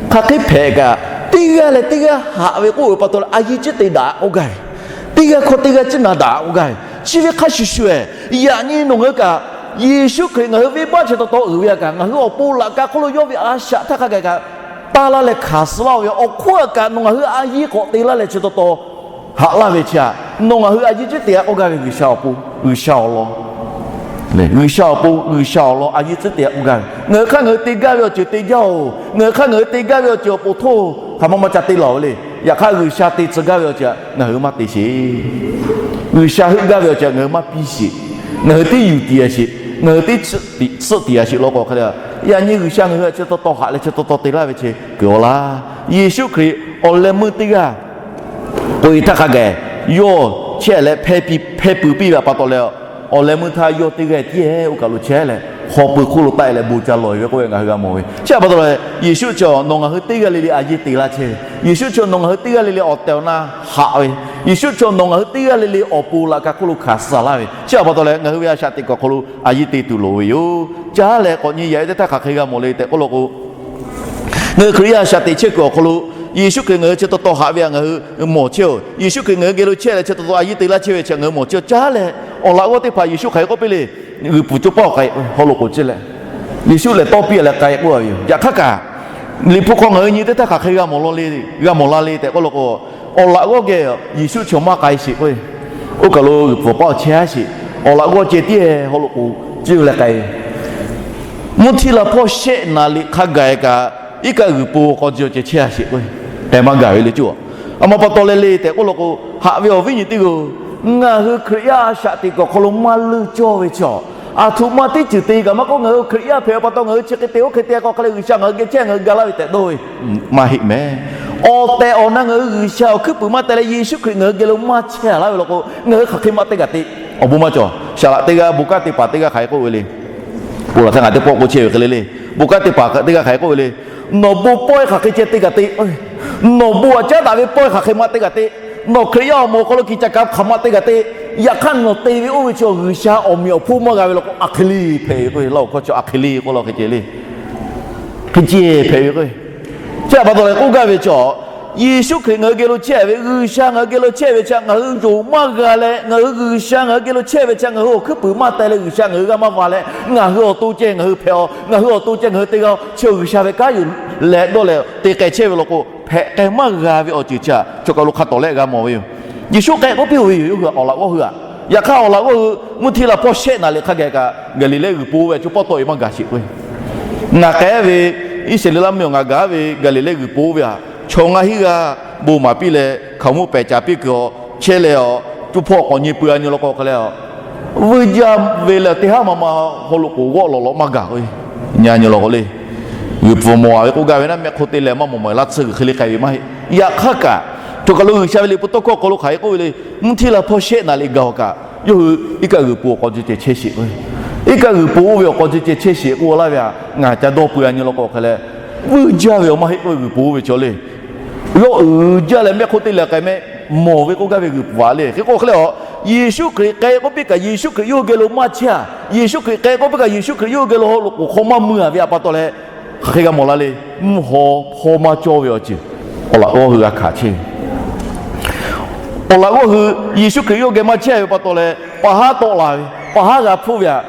hk'aˬ hk'e hpehꞈ kaꞈ, teˇ g'aˇ leh teˇ g'aˇ haꞈ ve k'oˆ ve pa taw leh a yiˇ ciˉ te daꞈ k'oˆ gaˇ ve, teˇ g'aˇ hkawˇ teˇ g'aˇ ciˉ na daꞈ k'oˆ gaˇ ve, chi ve hk'a shuˍ shuˍ-eˬ, yaꞈ nyi nawˬ ngaˬ hui kaꞈ, Yeˍsuˆ Hkriꞈ ngaˬ hui venˇbaˆ chi taw taw uiˍ ve a kaꞈ, ngaˬ hui awˬ pon laꞈ ka hk'oˆ lo yawˇ ve a shaꞈ htaˇ hk'a gaˬ kaꞈ, taˇ laˇ leh hkanˍ suh laˇ-oˬ ve awˬ hk'oˆ a kaꞈ, nawˬ ngaˬ hui a yiˇ k'awꞈ te laˇ leh chi taw taw haꞈ laˇ ve chi htaꞈ nawˬ ngaˬ hui a yiˇ ciˉ te-a k'oˆ gaˇ ve G'uiˬsha awˬ pon, G'uiˬsha awˬ lawn, G'uiˬsha awˬ pon G'uiˬsha awˬ lawn a yiˇ ciˉ te-a k'oˆ gaˇ ve, ngaˬ hui hk'aˇ ngaˬ hui te gaˇ ve awˬ ceuˬ te jaˇ-oˬ, ngaˬ hui hk'aˇ ngaˬ hui te gaˇ ve awˬ ceuˬ awˬ pon htoˇ hk'aˬ ma ma ca te laˬ ve le. Yaꞈ hk'aˇ G'uiˬsha te tcuh gaˇ ve awˬ ceuˬ htaꞈ ngaˬ hui maˇ te sheˍ. G'uiˬsha heuˆ gaˇ ve awˬ ceuˬ htaꞈ ngaˬ hui maˇ piˇ sheˍ. Ngaˬ hui teˇ yuˬ tiˍ-a sheˍ, ngaˬ hui teˇ tsuhˆ tiˍ-a sheˍ law k'o hk'e le, yaꞈ nyi G'uiˬsha ngaˬ hui htaꞈ chi taw taw haꞈ leh chi taw taw te laˇ ve chi kuiˬ awˬ laˇ. Yeˍsuˆ Hkriꞈ awˬ leh meuˇ teˇ g'aˇ k'oꞈ-e htaˇ hk'a gaˬ yawˇ chehˇ leh hpehˇ pui piˇ ve pa taw leh, awˬ leh meuˇ htaˇ yawˇ teˇ g'aˇ tiˉ-e oˇ kaˬ lo chehˇ leh, hk'aw pui hk'oˆ lo taˆ-e leh bon ca lawˬ-e ve k'oˆ ve ngaˬ hui g'a mawˬ ve. Chi pa taw leh, Yeˍsuˆ chi nawˬ ngaˬ hui teˇ g'aˇ le le a yiˇ te laˇ chehˇ ve, Yeˍsuˆ chi nawˬ ngaˬ hui teˇ g'aˇ le le awˬ tehˬ awˬ na haꞈ ve, Yeˍsuˆ chi nawˬ ngaˬ hui teˇ g'aˇ le le awˬ pon laꞈ ka hk'oˆ lo hkanˍ suh laˇ ve. Chi pa taw leh ngaˬ hui ve a shaꞈ teꞈ kuiˬ awˬ hk'aw lo a yiˇ te tuˬ loˍ ve yoˬ. Caˇ leh k'awꞈ nyi yaꞈ-e teˇ htaˇ hk'aˬ hk'e g'a mawˬ le tehꞈ k'oˆ law k'o, ngaˬ hui Hkriꞈ yaˇ a shaꞈ teꞈ chehˇ kuiˬ awˬ hk'aw lo, Yeˍsuˆ Hkriꞈ ngaˬ hui chi taw taw haꞈ ve htaꞈ ngaˬ hui mawˬ chehˇ-oˬ. Yeˍsuˆ Hkriꞈ ngaˬ hui geh lo chehˇ leh chi taw taw a yiˇ te laˇ chehˇ ve chi ngaˬ hui mawˬ chehˇ-oˬ. Caˇ leh awˬ laꞈ g'awˇ teˇ hpaˍ Yeˍsuˆ hk'aˬ hk'e k'oˆ piˇ le, g'uiˬ pfuhˍ co paˆ awˬ k'ai haw loꞈ k'oˍ ciˇ leh, Yeˍsuˆ lehˬ tawˇ piˇ leh k'ai k'oˆ ve yoˬ. Yaꞈ hk'aˇ kaꞈ, Liꞈ hpu hk'aw ngaˬ hui nyi teˇ htaˇ hk'aˬ hk'e g'a mawˬ la le tehꞈ k'oˆ law k'o, awˬ laꞈ g'awˇ geh Yeˍsuˆ chaw maˇ k'ai sheˍ k'o, oˇ kaˬ lo g'uiˬ pfuhˍ paˆ awˬ chehˇ-a sheˍ. Awˬ laꞈ g'awˇ ceh tiˉ haw loꞈ k'oˍ ciˇ leh k'ai ve, mvuhˇ htiˇ la hpawˇ shehˆ naˍ liꞈ hk'a gaˬ kaꞈ, iˉ kaˆ g'uiˬ po k'aw ji awˬ ceh chehˇ-a sheˍ k'o, k'ai maˇ gaˬ ve le cawˬ. A ma pa taw leh le tehꞈ k'oˆ law k'o, haꞈ ve awˬ viˉ nyi teˇ g'aˇ-oˬ, ngaˬ hui Hkriꞈ yaˇ a shaꞈ teꞈ kuiˬ awˬ hk'aw lo maˇ leuˇ cawˇ ve chaw, aˬ htoꞈ ma teˇ ceuˬ te kaꞈ maˇ k'oˆ, ngaˬ hui Hkriꞈ yaˇ hpehꞈ-a pa taw ngaˬ hui chi hk'e te oˇ hk'e te k'o hk'e leh G'uiˬsha ngaˬ hui geh chehˇ ngaˬ hui ga laˇ ve tehꞈ dawˇ ve maˇ heˆ meh. Awˬ tehˬ awˬ na ngaˬ hui G'uiˬsha awˬ hkuiˉ puiˍ maˇ teh leh Yeˍsuˆ Hkriꞈ ngaˬ hui geh lo maˇ chehˇ laˇ ve law k'o, ngaˬ hui hk'aˬ hk'e maˇ te kaꞈ te. Awˬ bon maˇ cawˬ. Saˍ laꞈ teˇ g'aˇ, bon kanˉ te paˍ teˇ g'aˇ hk'aˬ hk'e k'oˆ ve le. Bon laˬ htaˇ ngaˬ teˇ pawˆ k'oˆ chehˇ ve hk'e le le. Bon kanˉ te paˍ teˇ g'aˇ hk'aˬ hk'e k'oˆ ve le. Nawˬ bon pawehˇ hk'aˬ hk'e ceh te kaꞈ te. Nawˬ bon aꞈ caˉ daꞈ ve pawehˇ hk'aˬ hk'e maˇ te kaꞈ te. Nawˬ Hkriꞈ yaˇ awˬ moˍ awˬ hk'aw lo kiꞈ ca kaꞈ hk'aˬ maˇ te kaꞈ te. Yaꞈ hk'aˇ nawˬ te ve oˇ ve chi G'uiˬsha awˬ meꞈ awˬ hponˇ maˇ g'a ve law k'o, aˬ hk'e le hpehꞈ ve k'o, laˇ awˬ hkawˇ chi aˬ hk'e le k'oˆ law hk'e ceh le. Hk'e ceh hpehꞈ ve k'o, chi pa taw leh k'oˆ gaˇ ve chi, Yeˍsuˆ Hkriꞈ ngaˬ hui geh lo chehˇ ve, G'uiˬsha ngaˬ hui geh lo chehˇ ve chi ngaˬ hui yonˍ maˇ g'a leh, ngaˬ hui G'uiˬsha ngaˬ hui geh lo chehˇ ve chi ngaˬ hui awˬ hkuiˉ puiˍ maˇ teh leh G'uiˬsha ngaˬ hui g'a maˇ va leh, ngaˬ hui awˬ to ceh ngaˬ hui hpehꞈ-aw, ngaˬ hui awˬ to ceh ngaˬ hui te g'a-aw, chi G'uiˬsha ve kanˉ yoˬ leh dawˇ leh te k'ai chehˇ ve law k'o, hpehꞈ k'ai maˇ g'a ve awˬ ceuˬ chi chaw kaˬ lo hk'a tawˍ leh g'a mawˬ ve yoˬ. Yeˍsuˆ k'ai k'oˆ piˇ-oˬ ve yoˬ, yawˇ hui awˬ laꞈ g'awˇ hui-a. Yaꞈ hk'aˇ awˬ laꞈ g'awˇ hui mvuhˇ htiˇ la hpawˇ shehˆ naˍ liꞈ hk'a gaˬ kaꞈ, Gaˍliˍlehˇ g'uiˬ po ve co pawˆ tawˆ-e maˇ gaˬ sheˍ k'o, ngaˬ k'ai ve Iˉsaˍreˍlaˆ mvuhˇmiˬ awˬ ngaˬ gaˬ ve Gaˍliˍlehˇ g'uiˬ po ve htaꞈ chaw ngaˇ hinˉ g'aˇ bon maˍ piˇ leh hkaoˍmonˇ pehˬ caˍ piˇ kuiˬ-aw chehˇ leh-aw, co hpawˇ k'awꞈ nyi pui-a nyi law k'o hk'e leh-aw, vuiˇ jaˇ ve leh teˇ haˉ ma ma haw loꞈ k'oˍ g'awˆ lawˬ lawꞈ maˇ gaˬ k'o, nyi-a nyi law k'o le. G'uiˬ pfuhˍ mawˬ-a ve k'oˆ gaˇ ve naˉ mehˆ hk'oˆ te leh maˇ mawˬ mawˬ-e laˇ tsuhˇ g'uiˬ hk'e le k'ai ve maˇ heˆ. Yaꞈ hk'aˇ kaꞈ, chaw kaˬ lo G'uiˬsha ve liꞈ hpu tawˇ hkawˇ hk'aw lo hk'aˬ hk'e k'oˆ ve le, mvuhˇ htiˇ la hpawˇ shehˆ naˍ liꞈ gaˬ-aˬ kaꞈ, yawˇ hui iˉ kaˆ g'uiˬ po awˬ k'aw ji ceh chehˇ sheˍ k'o, Iˉ kaˆ g'uiˬ po oˇ ve awˬ k'aw ceh ceh chehˇ sheˍ k'oˆ laˇ ve htaꞈ ngaˬ ca dawˇ peu a nyi law k'o hk'e leh, vuiˇ jaˇ ve awˬ maˇ heˆ k'oˆ ve g'uiˬ po oˇ ve chaw le. Yawˇ uiˍ jaˇ leh mehˆ hk'oˆ teˇ leh k'ai mehˆ mawˬ ve k'oˆ gaˇ ve g'uiˬ po a le. Hk'e k'o hk'e leh a, Yeˍsuˆ Hkriꞈ k'ai k'oˆ piˇ kaꞈ Yeˍsuˆ Hkriꞈ yawˇ hui geh lo maˇ chehˇ a. Yeˍsuˆ Hkriꞈ k'ai k'oˆ piˇ kaꞈ Yeˍsuˆ Hkriꞈ yawˇ hui geh lo haw loꞈ k'oˍ hk'aw maˇ mui a ve htaꞈ pa taw leh, hk'aˬ hk'e g'a mawˬ la le. Mvuhˇ haw hpawˇ maˇ cawˇ ve awˬ ceuˬ awˬ laꞈ g'awˇ hui g'a hkanˍ chehˇ ve. Awˬ laꞈ g'awˇ hui Yeˍsuˆ Hkriꞈ yawˇ geh maˇ chehˇ ve pa taw leh, pa haˉ tawˆ la ve, pa haˉ g'a hpfuhˆ ve htaꞈ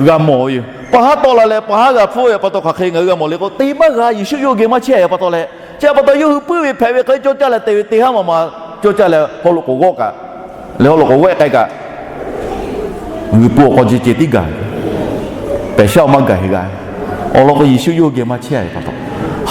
g'a mawˬ ve yoˬ. Pa haˉ tawˆ la leh pa haˉ g'a hpfuhˆ ve pa taw hk'aˬ hk'e ngaˬ hui g'a mawˬ le k'o, te maˇ g'a Yeˍsuˆ yawˇ hui geh maˇ chehˇ ve pa taw leh, chi htaꞈ pa taw yawˇ hui puiˉ ve hpehꞈ ve hk'e cawˇ caˇ leh te ve teˇ haˉ maˬ ma cawˇ caˇ leh haw loꞈ k'oˍ g'awˆ kaꞈ, leh haw loꞈ k'oˍ g'awˆ k'ai kaꞈ, g'uiˬ po awˬ k'aw ceh ceh tiˉ gaˬ, pehˬ shaˉ awˬ maˇ gaˬ heˆ g'a. Awˬ lawn k'o Yeˍsuˆ yawˇ hui geh maˇ chehˇ ve pa taw,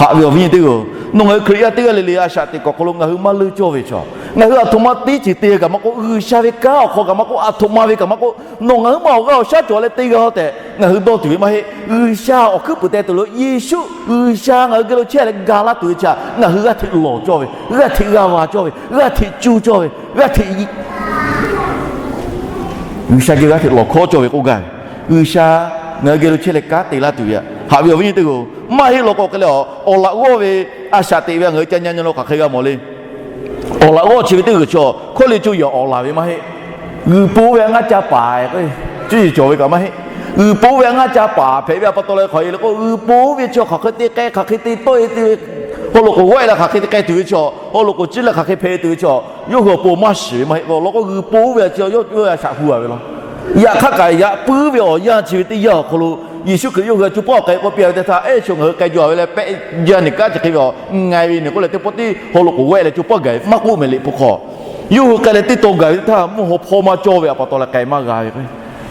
haꞈ ve awˬ viˉ nyi teˇ hpaˍ-oˬ, nawˬ ngaˬ hui Hkriꞈ yaˇ teˇ g'aˇ le le a shaꞈ teꞈ kuiˬ awˬ hk'aw lo ngaˬ hui maˇ leuˇ cawˇ ve chaw, ngaˬ hui aˬ htoꞈ ma teˇ ceuˬ te kaꞈ maˇ k'oˆ, G'uiˬsha ve kanˉ awˬ hk'aw kaꞈ maˇ k'oˆ, aˬ htoꞈ ma ve kaꞈ maˇ k'oˆ, nawˬ ngaˬ hui ma awˬ g'aˇ awˬ shaˉ cawˬ leh te g'a-o tehꞈ ngaˬ hui dawˇ tuˬ ve maˇ heˆ. G'uiˬsha awˬ hkuiˉ puiˍ teh tuˬ lo Yeˍsuˆ G'uiˬsha ngaˬ hui geh lo chehˇ leh ga laˇ tuˬ ve chi htaꞈ ngaˬ hui g'aˇ hteꞈ lawˬ cawˇ ve, g'aˇ hteꞈ g'a va cawˇ ve, g'aˇ hteꞈ cuˇ cawˇ ve, g'aˇ hteꞈ G'uiˬsha geh g'aˇ hteꞈ lawˬ hkawˉ cawˇ ve k'oˆ gaˇ ve. G'uiˬsha ngaˬ hui geh lo chehˇ leh kanˉ te laˇ tuˬ ve htaꞈ, haꞈ ve awˬ viˉ nyi teˇ hpaˍ-oˬ, maˇ heˆ law k'o hk'e leh a, awˬ laꞈ g'awˇ ve a shaꞈ teꞈ ve htaꞈ ngaˬ hui ca nyi nyi lo hk'aˬ hk'e g'a mawˬ le. Awˬ laꞈ g'awˇ chi ve teˇ g'uiˬ chaw hkawˇ le co yaꞈ awˍ laˬ ve maˇ heˆ. G'uiˬ po ve htaꞈ ngaˇ ca paˍ k'o, cuˇ yiˍ cawˬ ve kaꞈ maˇ heˆ. G'uiˬ po ve htaꞈ ngaˇ ca paˍ hpehꞈ ve htaꞈ pa taw leh hk'aˬ hk'e le k'o, g'uiˬ po ve chaw hk'aˬ hk'e te k'ai, hk'aˬ hk'e te tawˆ e te ve, haw loꞈ k'oˍ g'awˆ e leh hk'aˬ hk'e te k'ai tuˬ ve chaw, haw loꞈ k'oˍ ciˉ leh hk'aˬ hk'e hpehꞈ e tuˬ ve chaw, yawˇ hui awˬ pon maˇ shiˍ ve maˇ heˆ. Awˬ lawn k'o g'uiˬ po ve htaꞈ chi yawˇ hui a shaꞈ hu a ve law. Yaꞈ hk'aˇ kaꞈ yaꞈ puiˉ ve awˬ yanˇ chi ve teˇ yanˇ awˬ hk'aw lo Yeˍsuˆ Hkriꞈ yawˇ hui htaꞈ co paw k'ai k'oˆ piˇ ve teˇ htaˇ, ehˉ, chaw ngaˬ hui k'ai jaw a ve leh pehˆ jaˇ nyi kaˉ chi hk'e ve a, ngaˬ ve nyi k'oˆ leh teˇ pawˆ tiˉ haw loꞈ k'oˍ g'awˆ e leh co paw gaˬ ve maˇ k'oˆ mehˍ liꞈ hpu hk'aw, yawˇ hui k'ai leh teˇ taw gaˬ ve teˇ htaˇ mvuhˇ haw hpawˇ maˇ cawˇ ve htaꞈ pa taw leh k'ai maˇ g'a ve k'o,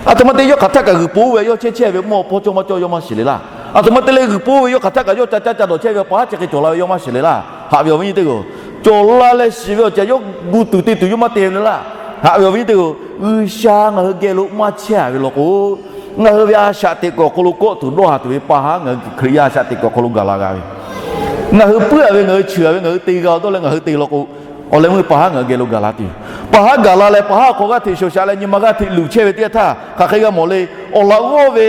aˬ htoꞈ ma te yawˇ hk'aˬ htaˆ kaꞈ g'uiˬ po ve yawˇ chehˇ chehˇ ve mvuhˇ haw hpawˇ cawˇ maˇ cawˇ yawˇ maˇ shiˍ le laˇ. Aˬ htoꞈ ma te leh g'uiˬ po ve yawˇ hk'aˬ htaˆ kaꞈ yawˇ ca caˇ ca dawˬ chehˇ ve pa haˉ chi hk'e cawˬ la ve yawˇ maˇ shiˍ le laˇ. Haꞈ ve awˬ viˉ nyi teˇ hpaˍ-oˬ, cawˬ la leh shiˍ ve awˬ ceuˬ yawˇ gu tuˬ te tuˬ yawˇ maˇ te ve le laˇ. Haꞈ ve awˬ viˉ nyi teˇ hpaˍ-oˬ, G'uiˬsha ngaˬ hui geh lo maˇ chehˇ a ve law k'o, ngaˬ hui ve a shaꞈ teꞈ kuiˬ awˬ hk'aw lo kawˆ tuˬ dawˇ haˍ tuˬ ve pa haˉ ngaˬ hui Hkriꞈ yaˇ a shaꞈ teꞈ kuiˬ awˬ hk'aw lo gaˬ la g'a ve, ngaˬ hui puiˉ a ve, ngaˬ hui cheuˬ a ve, ngaˬ hui te g'a dawˇ leh ngaˬ hui te law k'o, awˬ leh meuˇ pa haˉ ngaˬ hui geh lo gaˬ la tuˬ, pa haˉ gaˬ la leh pa haˉ awˬ hk'aw g'aˇ hteꞈ shoˍ shaꞈ leh nyi ma g'aˇ hteꞈ luˬ chehˇ ve teˇ yanˇ htaˇ hk'aˬ hk'e g'a mawˬ le. Awˬ laꞈ g'awˇ ve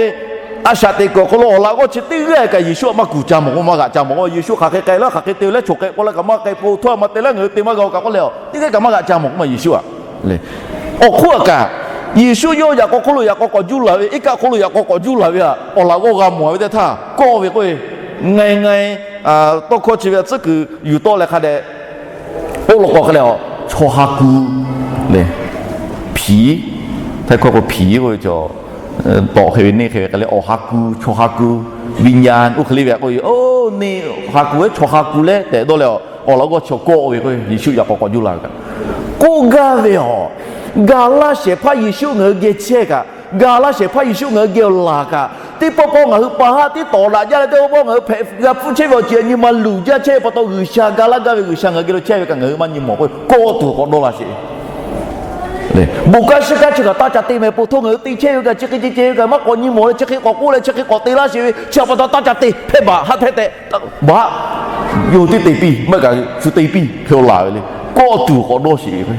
a shaꞈ teꞈ kuiˬ awˬ hk'aw lo awˬ laꞈ g'awˇ chi teˇ g'aˇ kaꞈ Yeˍsuˆ htaꞈ maˇ kuˬ ca mawˬ k'o, maˇ g'aꞈ ca mawˬ k'o, Yeˍsuˆ hk'aˬ hk'e k'ai laˇ, hk'aˬ hk'e te leh chaw hk'e k'oˆ laˇ kaꞈ maˇ k'ai, po htawˇ a ma te laˇ, ngaˬ hui te maˇ g'a-o kaꞈ k'oˆ leh a, teˇ g'aˇ kaꞈ maˇ g'aꞈ ca mawˬ k'oˆ ma Yeˍsuˆ htaꞈ le. Awˬ hk'oˆ a kaꞈ, Yeˍsuˆ yawˇ yaꞈ k'aw hk'oˆ lo yaꞈ k'aw k'awꞈ juˇ laˬ ve, iˉ kaˆ hk'oˆ lo yaꞈ k'aw k'awꞈ juˇ laˬ ve htaꞈ awˬ laꞈ g'awˇ g'a mawˬ ve teˇ htaˇ kawˆ ve k'oˆ ve, ngaˬ e ngaˬ e tawˇ hkawˇ chi ve tcuhˉ kuiˬ yuˬ tawˆ leh hk'a dehꞈ k'oˆ law k'o hk'e leh a, chaw ha ku le, hpiˍ, htaiˇ hkawˇ k'o hpiˍ k'oˆ ve chaw, tawꞈ hk'e ve neˇ hk'e ve hk'e leh awˬ ha ku, chaw ha ku, viꞈ nyi oˇ hk'e le ve k'oˆ ve, oˇ neˇ ha ku ehˉ chaw ha ku leh tehꞈ dawˇ leh a, awˬ laꞈ g'awˇ chaw kawˆ ve k'o, Yeˍsuˆ yaꞈ k'aw k'awꞈ juˇ laˇ ve kaꞈ k'oˆ gaˇ ve a, ga laˇ shehˍ hpaˇ Yeˍsuˆ ngaˬ hui geh chehˇ kaꞈ, ga laˇ shehˍ hpaˇ Yeˍsuˆ ngaˬ hui geh awˬ laˬ kaꞈ, teˇ pawˆ pawˆ ngaˬ hui pa haˉ tiˉ tawˍ daꞈ jaˇ leh teˇ pawˆ pawˆ ngaˬ hui hpehꞈ g'a hpfuhˆ chehˇ ve awˬ ceuˬ nyi ma luˬ jaˇ chehˇ ve pa taw, G'uiˬsha ga laˇ gaˇ ve, G'uiˬsha ngaˬ hui geh lo chehˇ ve kaꞈ ngaˬ hui maˇ nyi mawˬ k'o, kawˆ tuˬ k'awꞈ dawˇ laˇ sheˍ. Bon kanˉ shiˉ kanˉ chi kaꞈ taˇ ca te meh, po htawˇ ngaˬ hui te chehˇ ve kaꞈ chi hk'e ce ce ve kaꞈ maˇ k'awꞈ nyi mawˬ leh chi hk'e k'awꞈ k'oˆ leh chi hk'e k'awꞈ te laˇ sheˍ ve, chi htaꞈ pa taw taˇ ca te hpehˇ baˬ haˉ hpehˇ tehꞈ baˬ haˉ yawˇ hui teˇ te piˇ maˇ kaꞈ shu te piˇ hk'e awˬ laˬ ve le. Kawˆ tuˬ k'awꞈ dawˇ sheˍ ve,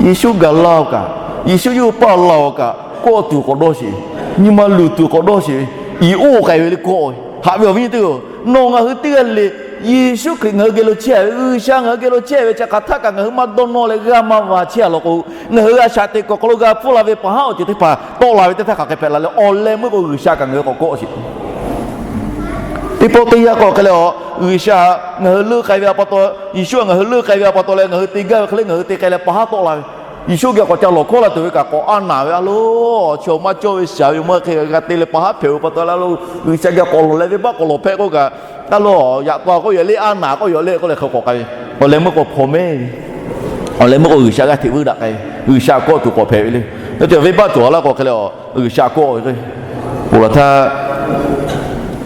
Yeˍsuˆ gaˬ laˇ-oˬ kaꞈ, Yeˍsuˆ yawˇ hui paˇ laˇ-oˬ kaꞈ kawˆ tuˬ k'awꞈ dawˇ sheˍ ve, nyi ma luˬ tuˬ k'awꞈ dawˇ sheˍ ve, iˍ oˇ k'ai ve le kawˆ ve. Haꞈ ve awˬ viˉ nyi teˇ hpaˍ-oˬ, nawˬ ngaˬ hui teˇ g'aˇ le le Yeˍsuˆ Hkriꞈ ngaˬ hui geh lo chehˇ ve, G'uiˬsha ngaˬ hui geh lo chehˇ ve chi hk'aˬ htaˆ kaꞈ ngaˬ hui maˇ dawˇ nawˇ leh g'aˇ maˇ va chehˇ a law k'o, ngaˬ hui a shaꞈ teꞈ kuiˬ awˬ hk'aw lo g'a hpfuhˆ la ve pa haˉ awˬ ceuˬ teˇ hpaˍ tawˆ la ve teˇ htaˇ hk'aˬ hk'e hpehꞈ la leh awˬ leh meuˇ k'o G'uiˬsha kaꞈ ngaˬ hui k'awꞈ kawˆ sheˍ. Teˇ pawˆ teˇ yanˇ k'o hk'e leh a, G'uiˬsha ngaˬ hui leuˆ k'ai ve pa taw, Yeˍsuˆ ngaˬ hui leuˆ k'ai ve pa taw leh ngaˬ hui te gaˇ ve hk'e le ngaˬ hui te k'ai leh pa haˉ tawˆ la ve, Yeˍsuˆ geh k'awꞈ ca lawˬ hkawˉ la tuˬ ve kaꞈ k'awꞈ a naˍ ve a lo, chaw maˇ cawˇ ve shaˍ ve maˇ hk'e g'a te leh pa haˉ hpehꞈ ve pa taw la lo, G'uiˬsha geh k'awꞈ lawˬ leh venˇbaˆ k'awꞈ lawˬ hpehꞈ k'oˆ kaꞈ, a lo, yaꞈ taw k'oˆ yaꞈ le, a naˍ k'oˆ yaꞈ le k'oˆ leh hk'e k'awꞈ k'ai ve, awˬ leh meuˇ k'o hpaw mehˇ ve, awˬ leh meuˇ k'o G'uiˬsha g'aˇ hteꞈ vuiˇ daꞈ k'ai ve, G'uiˬsha kawˆ tuˬ k'awꞈ hpehꞈ ve le. Venˇbaˆ cawˬ laˇ k'o hk'e leh a, G'uiˬsha kawˆ ve k'o, ponˬ laˬ htaˇ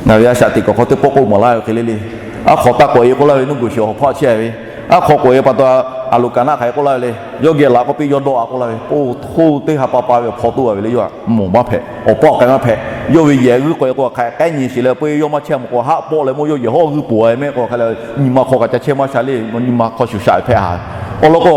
ngaˬ ve a shaꞈ teꞈ kuiˬ hk'aw teˇ pawˆ k'oˆ mawˬ laˇ ve hk'e le le. Aˉ hk'aw taˇ k'awꞈ e k'oˆ laˇ ve, nuˇ g'uˬ shiˍ awˬ hpawˇ chehˇ ve, aˉ hk'aw k'awꞈ e pa taw, a loˍ kaꞈ naˆ hk'aˬ hk'e k'oˆ laˇ ve le. Yawˇ geh laꞈ k'oˆ piˇ yawˇ dawˇ a k'oˆ laˇ ve, po htawˇ teˇ ha pa pa ve awˬ hpawˇ toˇ a ve le, yawˇ htaꞈ mawˬ maˇ hpehꞈ. Awˬ pawˆ k'ai maˇ hpehꞈ. Yawˇ ve yehˬ g'uiˇ k'awꞈ e k'o hk'aˬ hk'e k'ai nyi sheˍ leh, po yawˇ maˇ chehˇ mawˬ k'o haˆ pawˆ leh mawˇ yawˇ yehˬ hawˉ g'uiˇ poˬ a mehˆ k'o hk'a leh, nyi ma hk'aw kaꞈ ca chehˇ maˇ sha le, nyi ma hk'aw shuˍ shaꞈ hpehꞈ ha. Awˬ lawn k'o,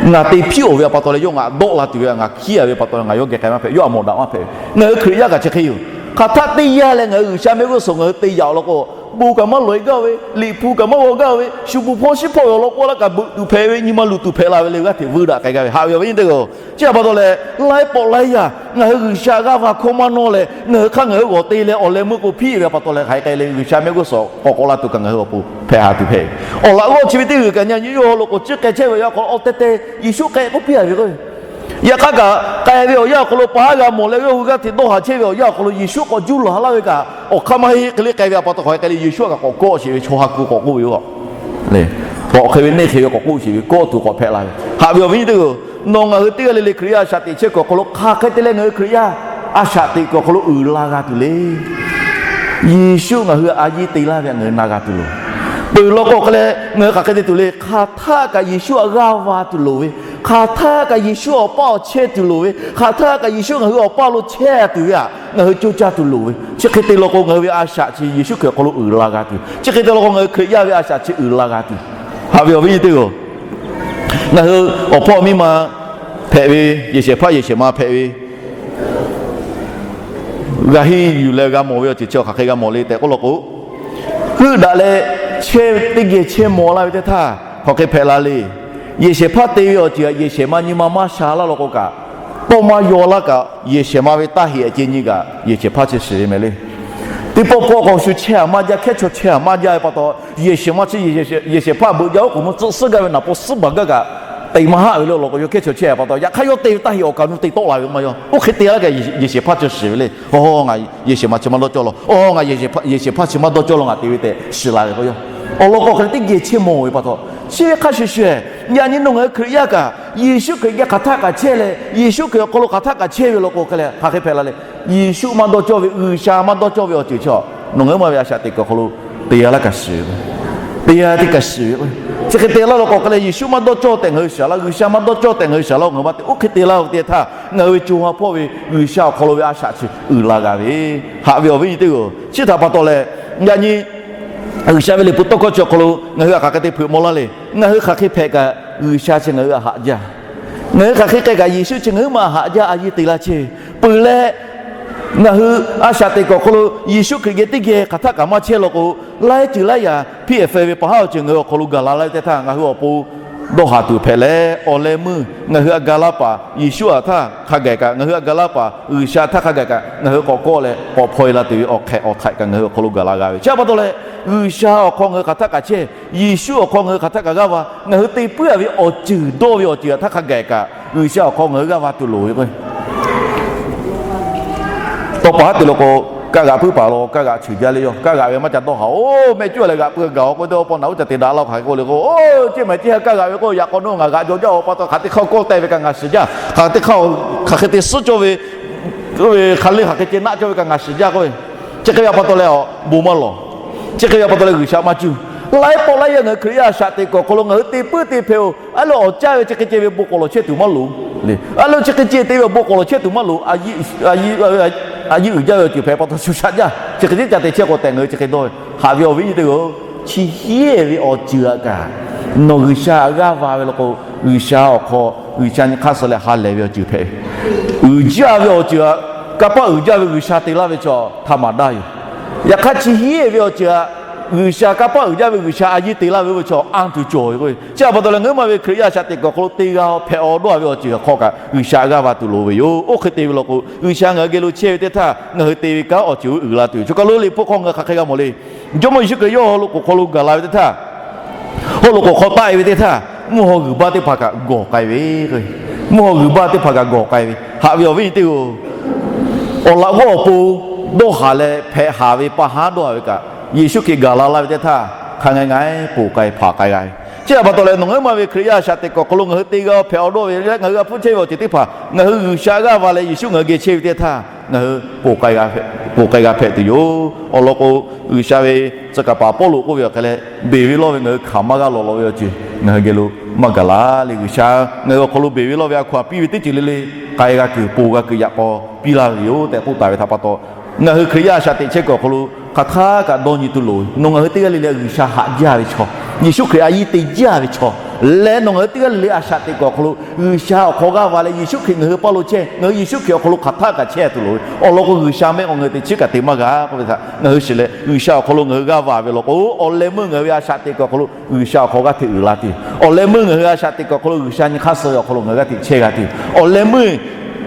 Ngaˬ te hpiˇ-oˬ ve pa taw leh yawˇ ngaˬ dawˆ la tuˬ ve, ngaˬ hkiˉ-a ve pa taw leh ngaˬ yawˇ geh k'ai maˇ hpehꞈ, yawˇ htaꞈ mawˬ daꞈ maˇ hpehꞈ ve. Ngaˬ hui Hkriꞈ yaˇ kaꞈ chi hk'e yoˬ. Hk'aˬ htaˆ teˇ yanˇ leh ngaˬ hui G'uiˬsha mehˆ g'uˇ suhˍ ngaˬ hui te yaꞈ-oˬ law k'o, bon kaꞈ maˇ lawꞈ-e gaˇ ve, liꞈ hpu kaꞈ maˇ g'aw gaˇ ve, shu bon hpawˇ shiˉ hpawˇ ve awˬ lawn k'o laˇ kaꞈ beuꞈ tuˬ hpehꞈ ve, nyi ma luˬ tuˬ hpehꞈ la ve le, g'aˇ hteꞈ vuiˇ daꞈ k'ai gaˇ ve. Haꞈ ve awˬ viˉ nyi teˇ hpaˍ-oˬ, chi htaꞈ pa taw leh laiˉ pawˆ laiˉ yaˇ ngaˬ hui G'uiˬsha g'aˇ va hkawˇ maˇ nawˇ leh ngaˬ hui hk'aˇ ngaˬ hui g'awˬ te leh awˬ leh meuˇ k'o hpiˇ ve pa taw leh hk'aˬ hk'e k'ai le, G'uiˬsha mehˆ g'uˇ suhˍ k'awꞈ k'awꞈ la tuˬ kaꞈ ngaˬ hui awˬ pon hpehꞈ ha tuˬ hpehꞈ ve. Awˬ laꞈ g'awˇ chi ve teˇ g'uiˬ kaꞈ nyi nyi yawˇ hawˉ lo k'o, chi hk'e chehˇ ve awˬ yanˇ awˬ hk'aw lo awˬ teh teh Yeˍsuˆ k'ai k'oˆ piˇ-a ve k'o, yaꞈ hk'aˇ kaꞈ k'ai ve awˬ yanˇ awˬ hk'aw lo pa haˉ g'a mawˬ leh g'awˇ hui g'aˇ hteꞈ dawˇ haˍ chehˇ ve awˬ yanˇ awˬ hk'aw lo Yeˍsuˆ k'awꞈ juˇ laˬ laˇ ve kaꞈ, awˬ hk'aˇ maˇ heˆ hk'e le k'ai ve pa taw hk'aˬ hk'e k'ai le, Yeˍsuˆ kaꞈ k'awꞈ kawˆ sheˍ ve, chaw ha ku k'awꞈ k'oˆ ve yoˬ. K'awꞈ hk'e ve neˇ hk'e ve k'awꞈ k'oˆ sheˍ ve, kawˆ tuˬ k'awꞈ hpehꞈ la ve. Haꞈ ve awˬ viˉ nyi teˇ hpaˍ-oˬ, nawˬ ngaˬ hui teˇ g'aˇ le le Hkriꞈ yaˇ a shaꞈ teꞈ chehˇ kuiˬ awˬ hk'aw lo hk'aˬ hk'e te leh ngaˬ hui Hkriꞈ yaˇ a shaꞈ teꞈ kuiˬ awˬ hk'aw lo uiˍ la g'a tuˬ le. Yeˍsuˆ ngaˬ hui a yiˇ te laˇ ve htaꞈ ngaˬ hui na g'a tuˬ loˬ. Peuˬ law k'o hk'e leh ngaˬ hui hk'aˬ hk'e te tuˬ le, hk'aˬ htaˆ kaꞈ Yeˍsuˆ htaꞈ g'aˇ va tuˬ loˍ ve, hk'aˬ htaˆ kaꞈ Yeˍsuˆ awˬ paˇ awˬ chehˇ tuˬ loˍ ve, hk'aˬ htaˆ kaꞈ Yeˍsuˆ ngaˬ hui awˬ paˇ lo chehˇ tuˬ ve htaꞈ ngaˬ hui coˇ caˇ tuˬ loˍ ve. Chi hk'e te law k'o ngaˬ hui ve a shaꞈ chi Yeˍsuˆ Hkriꞈ awˬ hk'aw lo uiˍ la g'a tuˬ, chi hk'e te law k'o ngaˬ hui Hkriꞈ yaˇ ve a shaꞈ chi uiˍ la g'a tuˬ. Haꞈ ve awˬ viˉ nyi teˇ hpaˍ-oˬ, ngaˬ hui awˬ hpawˇ miˇ ma hpehꞈ ve, yehˬ shehˍ hpaˇ yehˬ shehˍ ma hpehꞈ ve, g'a henˇ yuˬ leh g'a mawˬ ve awˬ ceuˬ chi awˬ hk'aˬ hk'e g'a mawˬ le tehꞈ k'oˆ law k'o, heuˆ daꞈ leh chehˇ teˇ geh chehˇ maw laˇ ve teˇ htaˇ hk'aˬ hk'e hpehꞈ la le. Yehˬ shehˍ hpaˇ te ve awˬ ceuˬ htaꞈ yehˬ shehˍ ma nyi ma maˇ sha laˇ law k'o kaꞈ, tawˇ maˇ yaw laˇ kaꞈ, yehˬ shehˍ ma ve taˇ heꞈ ceh nyi kaꞈ yehˬ shehˍ hpaˇ chi shiˍ ve mehˍ le. Teˇ pawˆ pawˆ k'o shu chehˇ-a maˇ jaˇ, hkehˉ chaw chehˇ-a maˇ jaˇ ve pa taw, yehˬ shehˍ ma chi yehˬ shehˍ hpaˇ beuꞈ jaˇ oˉ k'oˍ mvuh tcuhˆ suhˉ gaˇ ve naˍ paw suhˉ baˬ gaˇ kaꞈ te maˇ haˆ ve le. Awˬ lawn k'o yawˇ hkehˉ chaw chehˇ-a pa taw, yaꞈ hk'aˇ yawˇ te ve taˇ heꞈ awˬ kaˍ nu te tawˆ la ve maˇ yaw. Oˇ hk'e te laˇ kaꞈ yehˬ shehˍ hpaˇ chi shiˍ ve le. Aˬ, ngaˬ yehˬ shehˍ ma chi maˇ dawˇ cawˇ law. Aˬ, ngaˬ yehˬ shehˍ hpaˇ chi maˇ dawˇ cawˇ law, ngaˬ te ve tehꞈ shiˍ la ve k'o yaw. Awˬ lawn k'o hk'e le teˇ geh chehˇ maw ve pa taw, chi ve hk'a shuˍ shuˍ, yaꞈ nyi nawˬ ngaˬ hui Hkriꞈ yaˇ kaꞈ Yeˍsuˆ Hkriꞈ geh hk'aˬ htaˆ kaꞈ chehˇ leh, Yeˍsuˆ Hkriꞈ awˬ hk'aw lo hk'aˬ htaˆ kaꞈ chehˇ ve law k'o hk'e leh hk'aˬ hk'e hpehꞈ la le. Yeˍsuˆ maˇ dawˇ cawˇ ve, G'uiˬsha maˇ dawˇ cawˇ ve awˬ ceuˬ chi nawˬ ngaˬ hui ma ve a shaꞈ teꞈ kuiˬ awˬ hk'aw lo te g'a laˇ kaꞈ shiˍ ve, te g'a teˇ kaꞈ shiˍ ve. Chi hk'e te laˇ law k'o hk'e leh Yeˍsuˆ maˇ dawˇ cawˇ tehꞈ ngaˬ hui shiˍ laˇ, G'uiˬsha maˇ dawˇ cawˇ tehꞈ ngaˬ hui shiˍ laˇ, ngaˬ hui maˇ te oˇ hk'e te laˇ ve teˇ htaˇ ngaˬ hui ve co ha hpawˇ ve G'uiˬsha awˬ hk'aw lo ve a shaꞈ chi uiˍ la g'a ve. Haꞈ ve awˬ viˉ nyi teˇ hpaˍ-oˬ, chi htaꞈ pa taw leh yaꞈ nyi G'uiˬsha ve liꞈ hpu tawˇ hkawˇ chi awˬ hk'aw lo ngaˬ hui htaꞈ hk'aˬ hk'e te hpeuꞈ maw laˇ le. Ngaˬ hui hk'aˬ hk'e hpehꞈ kaꞈ G'uiˬsha chi ngaˬ hui htaꞈ haꞈ jaˇ. Ngaˬ hui hk'aˬ hk'e k'ai kaꞈ Yeˍsuˆ chi ngaˬ hui ma htaꞈ haꞈ jaˇ, a yiˇ te laˇ chehˇ ve. Peuˬ leh ngaˬ hui a shaꞈ teꞈ kuiˬ awˬ hk'aw lo Yeˍsuˆ Hkriꞈ geh teˇ geh hk'aˬ htaˆ kaꞈ maˇ chehˇ law k'o, laiˉ ceuˬ laiˉ yaꞈ hpiˇ-ehˍ feh ve pa haˉ awˬ ceuˬ ngaˬ hui awˬ hk'aw lo gaˬ la laˇ ve teˇ htaˇ ngaˬ hui awˬ pon dawˇ haˍ tuˬ hpehꞈ leh, awˬ leh meuˇ ngaˬ hui htaꞈ ga laˇ paˍ Yeˍsuˆ htaꞈ htaˇ hk'a gaˬ kaꞈ, ngaˬ hui htaꞈ ga laˇ paˍ G'uiˬsha htaˇ hk'a gaˬ kaꞈ ngaˬ hui k'awꞈ kawˆ leh k'awꞈ hpaw-e la tuˬ ve awˬ hk'ehꞈ awˬ htaiꞈ kaꞈ ngaˬ hui awˬ hk'aw lo gaˬ la g'a ve. Chi pa taw leh G'uiˬsha awˬ hk'aw ngaˬ hui hk'aˬ htaˆ kaꞈ chehˇ, Yeˍsuˆ awˬ hk'aw ngaˬ hui hk'aˬ htaˆ kaꞈ g'aˇ va, ngaˬ hui te puiˉ-a ve awˬ ceuˬ dawˇ ve awˬ ceuˬ htaˇ hk'a gaˬ kaꞈ G'uiˬsha awˬ hk'aw ngaˬ hui g'aˇ va tuˬ loˍ ve k'o, tawˇ pa haˉ te law k'o, kaˇ g'aꞈ puiˉ paˍ law, kaˇ g'aꞈ cheuˬ jaˇ le yaw. Kaˇ g'aꞈ ve maˇ ca dawˇ haˍ-oˬ, mehˆ cuˉ leh g'aꞈ pui gaˬ-oˬ k'oˆ ve teˇ awˬ pa naˬ uˉ ca te daꞈ la hk'aˬ hk'e k'oˆ le k'o, oˇ, ceˇ maˬ ceˇ ha kaˇ g'aꞈ ve k'o, yaꞈ k'aw naw ngaˬ g'aꞈ jaw jaˇ-oˬ pa taw hk'aˬ teˇ hk'aˇ kawˆ teh ve kaꞈ ngaˬ shiˍ jaˇ. Hk'aˬ teˇ hk'aˇ hk'aˬ hk'e te suhˉ cawˇ ve, oˇ ve hk'aˬ le hk'aˬ hk'e ceh naˆ cawˇ ve kaꞈ ngaˬ shiˍ jaˇ k'oˆ ve. Chi hk'e ve pa taw leh awˬ bon maˇ lawˬ. Chi hk'e ve pa taw leh G'uiˬsha maˇ cuˇ. Laiˉ pawˆ laiˉ yaˇ ngaˬ hui Hkriꞈ yaˇ a shaꞈ teꞈ kuiˬ awˬ hk'aw lo ngaˬ hui te puiˉ te hpehꞈ-oˬ, a lo awˬ caˇ ve chi hk'e ceh ve bon k'awꞈ lawˬ chehˇ tuˬ maˇ loˍ le. A lo chi hk'e ceh te ve awˬ bon k'awꞈ lawˬ chehˇ tuˬ maˇ loˍ. A yiˇ uiˍ jaˇ ve awˬ ceuˬ hpehꞈ pa taw shu shaꞈ jaˇ. Chi hk'e ceh ca te chehˇ k'o tehꞈ ngaˬ hui chi hk'e dawˇ ve. Haꞈ ve awˬ viˉ nyi teˇ hpaˍ-oˬ, chi hiˉ ve awˬ ceuˬ htaꞈ kaꞈ nawˬ G'uiˬsha g'aˇ va ve law k'o, G'uiˬsha awˬ hk'aw G'uiˬsha nyi hk'aˇ suh leh ha lehˬ ve awˬ ceuˬ hpehꞈ ve. Uiˍ jaˇ ve awˬ ceuˬ htaꞈ, kanˇ paˆ uiˍ jaˇ ve G'uiˬsha te laˇ ve chaw htaꞈ maˍ daˇ yoˬ. Yaꞈ hk'aˇ chi hiˉ ve awˬ ceuˬ htaꞈ G'uiˬsha kanˇ paˆ uiˍ jaˇ ve G'uiˬsha a yiˇ te laˇ ve oˇ ve chaw anˇ tuˬ cawˬ ve k'o, chi pa taw leh ngaˬ hui ma ve Hkriꞈ yaˇ a shaꞈ teꞈ kuiˬ awˬ hk'aw lo te g'a hpehꞈ-aw dawˇ ve awˬ ceuˬ hk'aw kaꞈ G'uiˬsha g'aˇ va tuˬ loˍ ve yoˬ. Oˇ hk'e te ve law k'o, G'uiˬsha ngaˬ hui geh lo chehˇ ve teˇ htaˇ ngaˬ hui te ve kanˉ awˬ ceuˬ uiˍ la tuˬ ve. Choˬ kaˬ lo liꞈ hpu hk'aw ngaˬ hui hk'aˬ hk'e g'a mawˬ le. Jawˇmawˇ Yeˍsuˆ Hkriꞈ yawˇ haw loꞈ k'oˍ hk'aw lo gaˬ la ve teˇ htaˇ, haw loꞈ k'oˍ hk'aw taˆ-e ve teˇ htaˇ, mvuhˇ haw g'uiˬ baˇ teˇ hpaˍ kaꞈ gawˬ k'ai ve, mvuhˇ haw g'uiˬ baˇ teˇ hpaˍ kaꞈ gawˬ k'ai ve. Haꞈ ve awˬ viˉ nyi teˇ hpaˍ-oˬ, awˬ laꞈ g'awˇ awˬ pon dawˇ haˍ leh hpehꞈ haˍ ve pa haˉ dawˇ haˍ ve kaꞈ, Yeˍsuˆ Hkriꞈ gaˬ la laˇ ve teˇ htaˇ hk'a ngaˬ ngaˬ poˬ k'ai hpanˍ k'ai g'a ve. Chi htaꞈ pa taw leh nawˬ ngaˬ hui ma ve Hkriꞈ yaˇ a shaꞈ teꞈ kuiˬ awˬ hk'aw lo ngaˬ hui te g'a hpehꞈ-aw dawˇ ve leh ngaˬ hui g'a hpuˇ chehˇ ve awˬ ceuˬ teˇ hpaˍ ngaˬ hui G'uiˬsha g'aˇ va leh Yeˍsuˆ ngaˬ hui geh chehˇ ve teˇ htaˇ ngaˬ hui poˬ k'ai g'a hpehꞈ tuˬ yoˬ. Awˬ lawn k'o, G'uiˬsha ve tcuh kaˍ paˍ Pawˇluꞈ k'oˆ ve awˬ hk'e leh, beˬ ve lawˇ ve ngaˬ hui hkanˍ maˇ g'a lawˬ law ve awˬ ceuˬ ngaˬ hui geh lo maˇ gaˬ la le. G'uiˬsha ngaˬ hui awˬ hk'aw lo beˬ ve lawˇ ve a hkaw-anˬ piˇ ve teˇ ceuˬ le le k'ai g'a kuiˬ poˬ g'a kuiˬ yaꞈ k'aw piˇ laˇ ve yoˬ tehꞈ k'oˆ taˍ ve htaꞈ pa taw, ngaˬ hui Hkriꞈ yaˇ a shaꞈ teꞈ chehˇ kuiˬ awˬ hk'aw lo hk'aˬ htaˇ kaꞈ dawˇ nyi tuˬ loˍ ve. Nawˬ ngaˬ hui teˇ g'aˇ le le G'uiˬsha haꞈ jaˇ ve chaw, Yeˍsuˆ Hkriꞈ a yiˇ te jaˇ ve chaw, Leh nawˬ ngaˬ hui teˇ g'aˇ le le a shaꞈ teꞈ kuiˬ awˬ hk'aw lo G'uiˬsha awˬ hk'aw g'aˇ va leh Yeˍsuˆ Hkriꞈ ngaˬ hui paˇ lo chehˇ, ngaˬ hui Yeˍsuˆ Hkriꞈ awˬ hk'aw lo hk'aˬ htaˆ kaꞈ chehˇ tuˬ loˍ ve. Awˬ lawn k'o, G'uiˬsha mehˆ k'o ngaˬ hui teꞈ chiˉ kaꞈ te maˇ g'a k'oˆ ve htaꞈ ngaˬ hui shiˍ leh, G'uiˬsha awˬ hk'aw lo ngaˬ hui g'aˇ va ve law k'o, awˬ leh meuˇ ngaˬ hui ve a shaꞈ teꞈ kuiˬ awˬ hk'aw lo G'uiˬsha awˬ hk'aw g'aˇ hteꞈ uiˍ la tuˬ, awˬ leh meuˇ ngaˬ hui a shaꞈ teꞈ kuiˬ awˬ hk'aw lo G'uiˬsha nyi hk'aˇ suh ve awˬ hk'aw lo ngaˬ hui g'aˇ hteꞈ chehˇ g'a tuˬ, awˬ leh meuˇ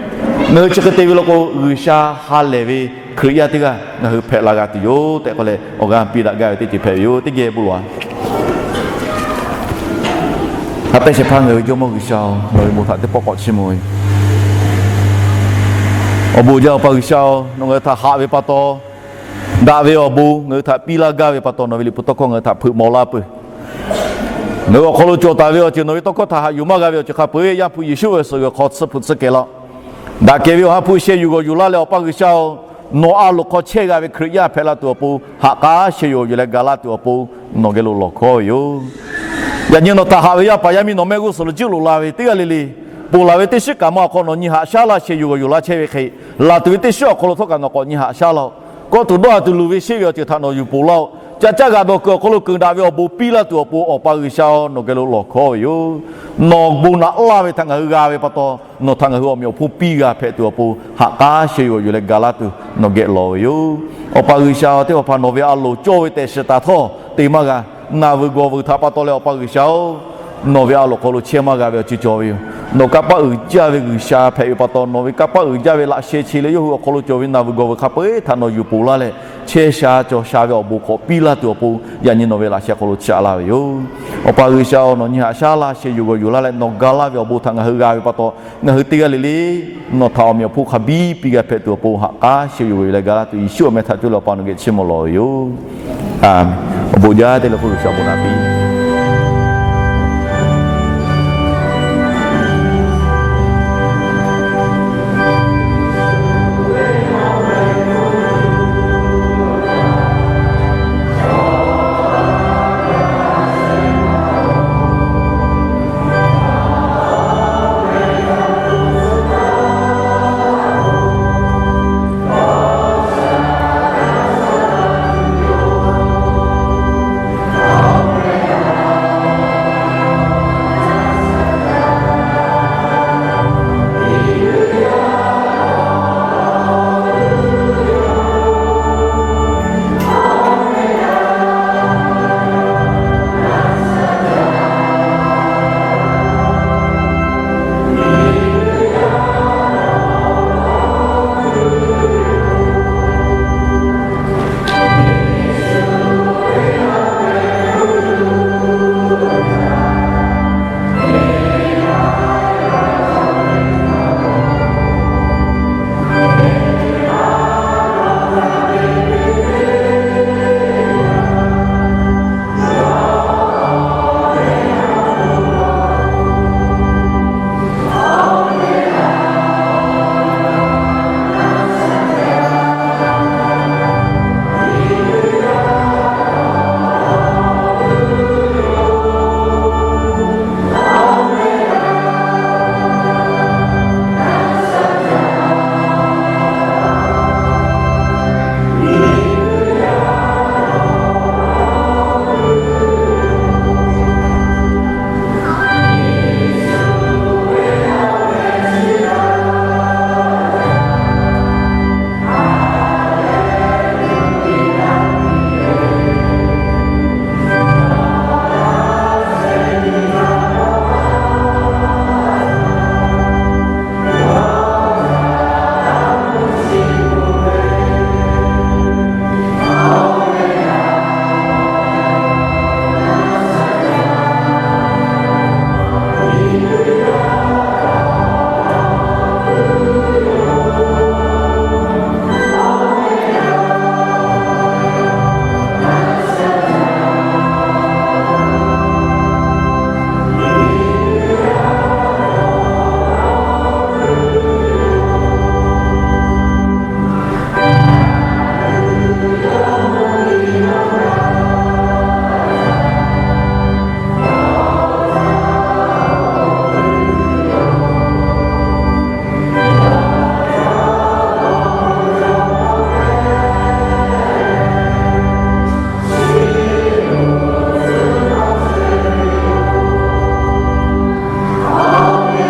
ngaˬ hui chi hk'e te ve law k'o, G'uiˬsha ha lehˬ ve Hkriꞈ yaˇ teˇ g'aˇ ngaˬ hui hpehꞈ la g'a tuˬ yoˬ tehꞈ k'oˆ leh, awˬ g'aˇ piˇ daꞈ gaˇ ve teˇ ceuˬ hpehꞈ ve yoˬ. Teˇ geh bon lawˬ-a. Ha pehˇ shehˍ hpaˇ ngaˬ hui ve Jawˇmawˇ G'uiˬsha-oˬ, nawˬ ve bon htaꞈ teˇ pawˆ k'awꞈ chiˇ mvuh ve yoˬ. Awˬ bon jaˇ Awˬ pa G'uiˬsha-oˬ, nawˬ ngaˬ hui htaꞈ haꞈ ve pa taw, daꞈ ve awˬ bon ngaˬ hui htaꞈ piˇ laˇ gaˇ ve pa taw, nawˬ ve liꞈ hpu tawˇ hkawˇ ngaˬ hui htaꞈ hpeuꞈ maw laˇ peuˬ. Ngaˬ hui awˬ hk'aw lo cawˬ taˍ ve awˬ ceuˬ nawˬ ve tawˇ hkawˇ htaꞈ haꞈ yuˬ maˇ g'a ve awˬ ceuˬ hk'a peu-eˬ Yaˇ hpu Yeˍsuˆ ve suhˍ g'uiˬ hk'aw tsuhˇ hpu tsuhˇ kehˬ laˇ-oˆ. Daꞈ kehˬ ve Awˬ ha hpu sheh yuˬ g'awˬ yuˬ laˇ leh, Awˬ pa G'uiˬsha-oˬ, nawˬ a loˍ hk'aw chehˇ g'a ve Hkriꞈ yaˇ hpehꞈ la tuˬ awˬ pon, ha k'aˉ sheh yuˬ g'awˬ yuˬ leh ga laˇ tuˬ awˬ pon, nawˬ geh lo lawˬ hkawˇ ve yoˬ. Yaꞈ nyi nawˬ htaꞈ haꞈ ve yaˇ paˍ yaˇ miˇ nawˬ mehˆ g'uˇ suhˍ lo juˇ loꞈ la ve teˇ g'aˇ le le, ponˬ laˬ ve teˇ shiˉ kaꞈ maˇ awˬ hk'aw nawˬ nyi haꞈ shaˉ laˇ, sheh yuˬ g'awˬ yuˬ laˇ chehˇ ve hk'e, laˬ tuˬ ve teˇ shiˉ awˬ hk'aw lo htawˇ kaꞈ nawˬ k'awꞈ nyi haꞈ shaˉ laˇ-oˆ. Kawˇ tuˬ dawˇ ha tuˬ luˬ ve sheˆ ve awˬ ceuˬ htaꞈ nawˬ yuˬ ponˬ laˇ-oˆ. Ca caˇ g'aꞈ dawˬ kuiˬ awˬ hk'aw lo keunˍ daꞈ ve awˬ bon piˇ laˇ tuˬ awˬ pon, Awˬ pa G'uiˬsha-oˬ, nawˬ geh lo lawˬ hkawˇ ve yoˬ. Nawˬ bon naꞈ laˇ ve htaꞈ ngaˬ hui g'a ve pa taw, nawˬ htaꞈ ngaˬ hui awˬ meꞈ awˬ hponˇ piˇ g'a hpehꞈ tuˬ awˬ pon, ha k'aˉ sheh yuˬ g'awˬ yuˬ leh ga laˇ tuˬ nawˬ geh lawˬ ve yoˬ. Awˬ pa G'uiˬsha teˇ hpaˍ hpaˍ nawˬ ve a loˍ cawˇ ve tehꞈ shiˍ taˍ htawˇ te maˇ g'a. Naˬ vuiˬ gawˬ vuiˬ htaꞈ pa taw leh, Awˬ pa G'uiˬsha-oˬ, nawˬ ve a loˍ hk'aw lo chehˇ maˇ g'a ve awˬ ceuˬ cawˬ ve yoˬ. Nawˬ kanˇ paˆ uiˍ jaˇ ve G'uiˬsha hpehꞈ ve pa taw, nawˬ ve kanˇ paˆ uiˍ jaˇ ve laꞈ sheh chi leh yawˇ hui awˬ hk'aw lo cawˬ ve naˬ vuiˬ gawˬ vuiˬ hk'a peu-eˬ htaꞈ nawˬ yuˬ ponˬ laˇ leh, chehˇ sha cawˬ sha ve awˬ bon k'awꞈ piˇ laˇ tuˬ awˬ pon, yaꞈ nyi nawˬ ve laꞈ sheh hk'aw lo chaꞈ laˇ ve yoˬ. Awˬ pa G'uiˬsha-oˬ, nawˬ nyi haꞈ shaˉ laˇ, sheh yuˬ g'awˬ yuˬ laˇ leh nawˬ ga laˇ ve awˬ bon htaꞈ ngaˬ hui g'a ve pa taw, ngaˬ hui teˇ g'aˇ le le nawˬ htaꞈ awˬ meꞈ awˬ hponˇ hk'a biˇ piˇ g'a hpehꞈ tuˬ awˬ pon, ha k'aˉ sheh yuˬ g'awˬ yuˬ leh ga laˇ tuˬ, Yeˍsuˆ awˬ meh htaꞈ cuˇ leh Awˬ pa nawˬ geh chiˇ mvuh lawˬ ve yoˬ. Aˬ, awˬ bon jaˇ te leh k'oˆ, G'uiˬsha awˬ bon naꞈ piˇ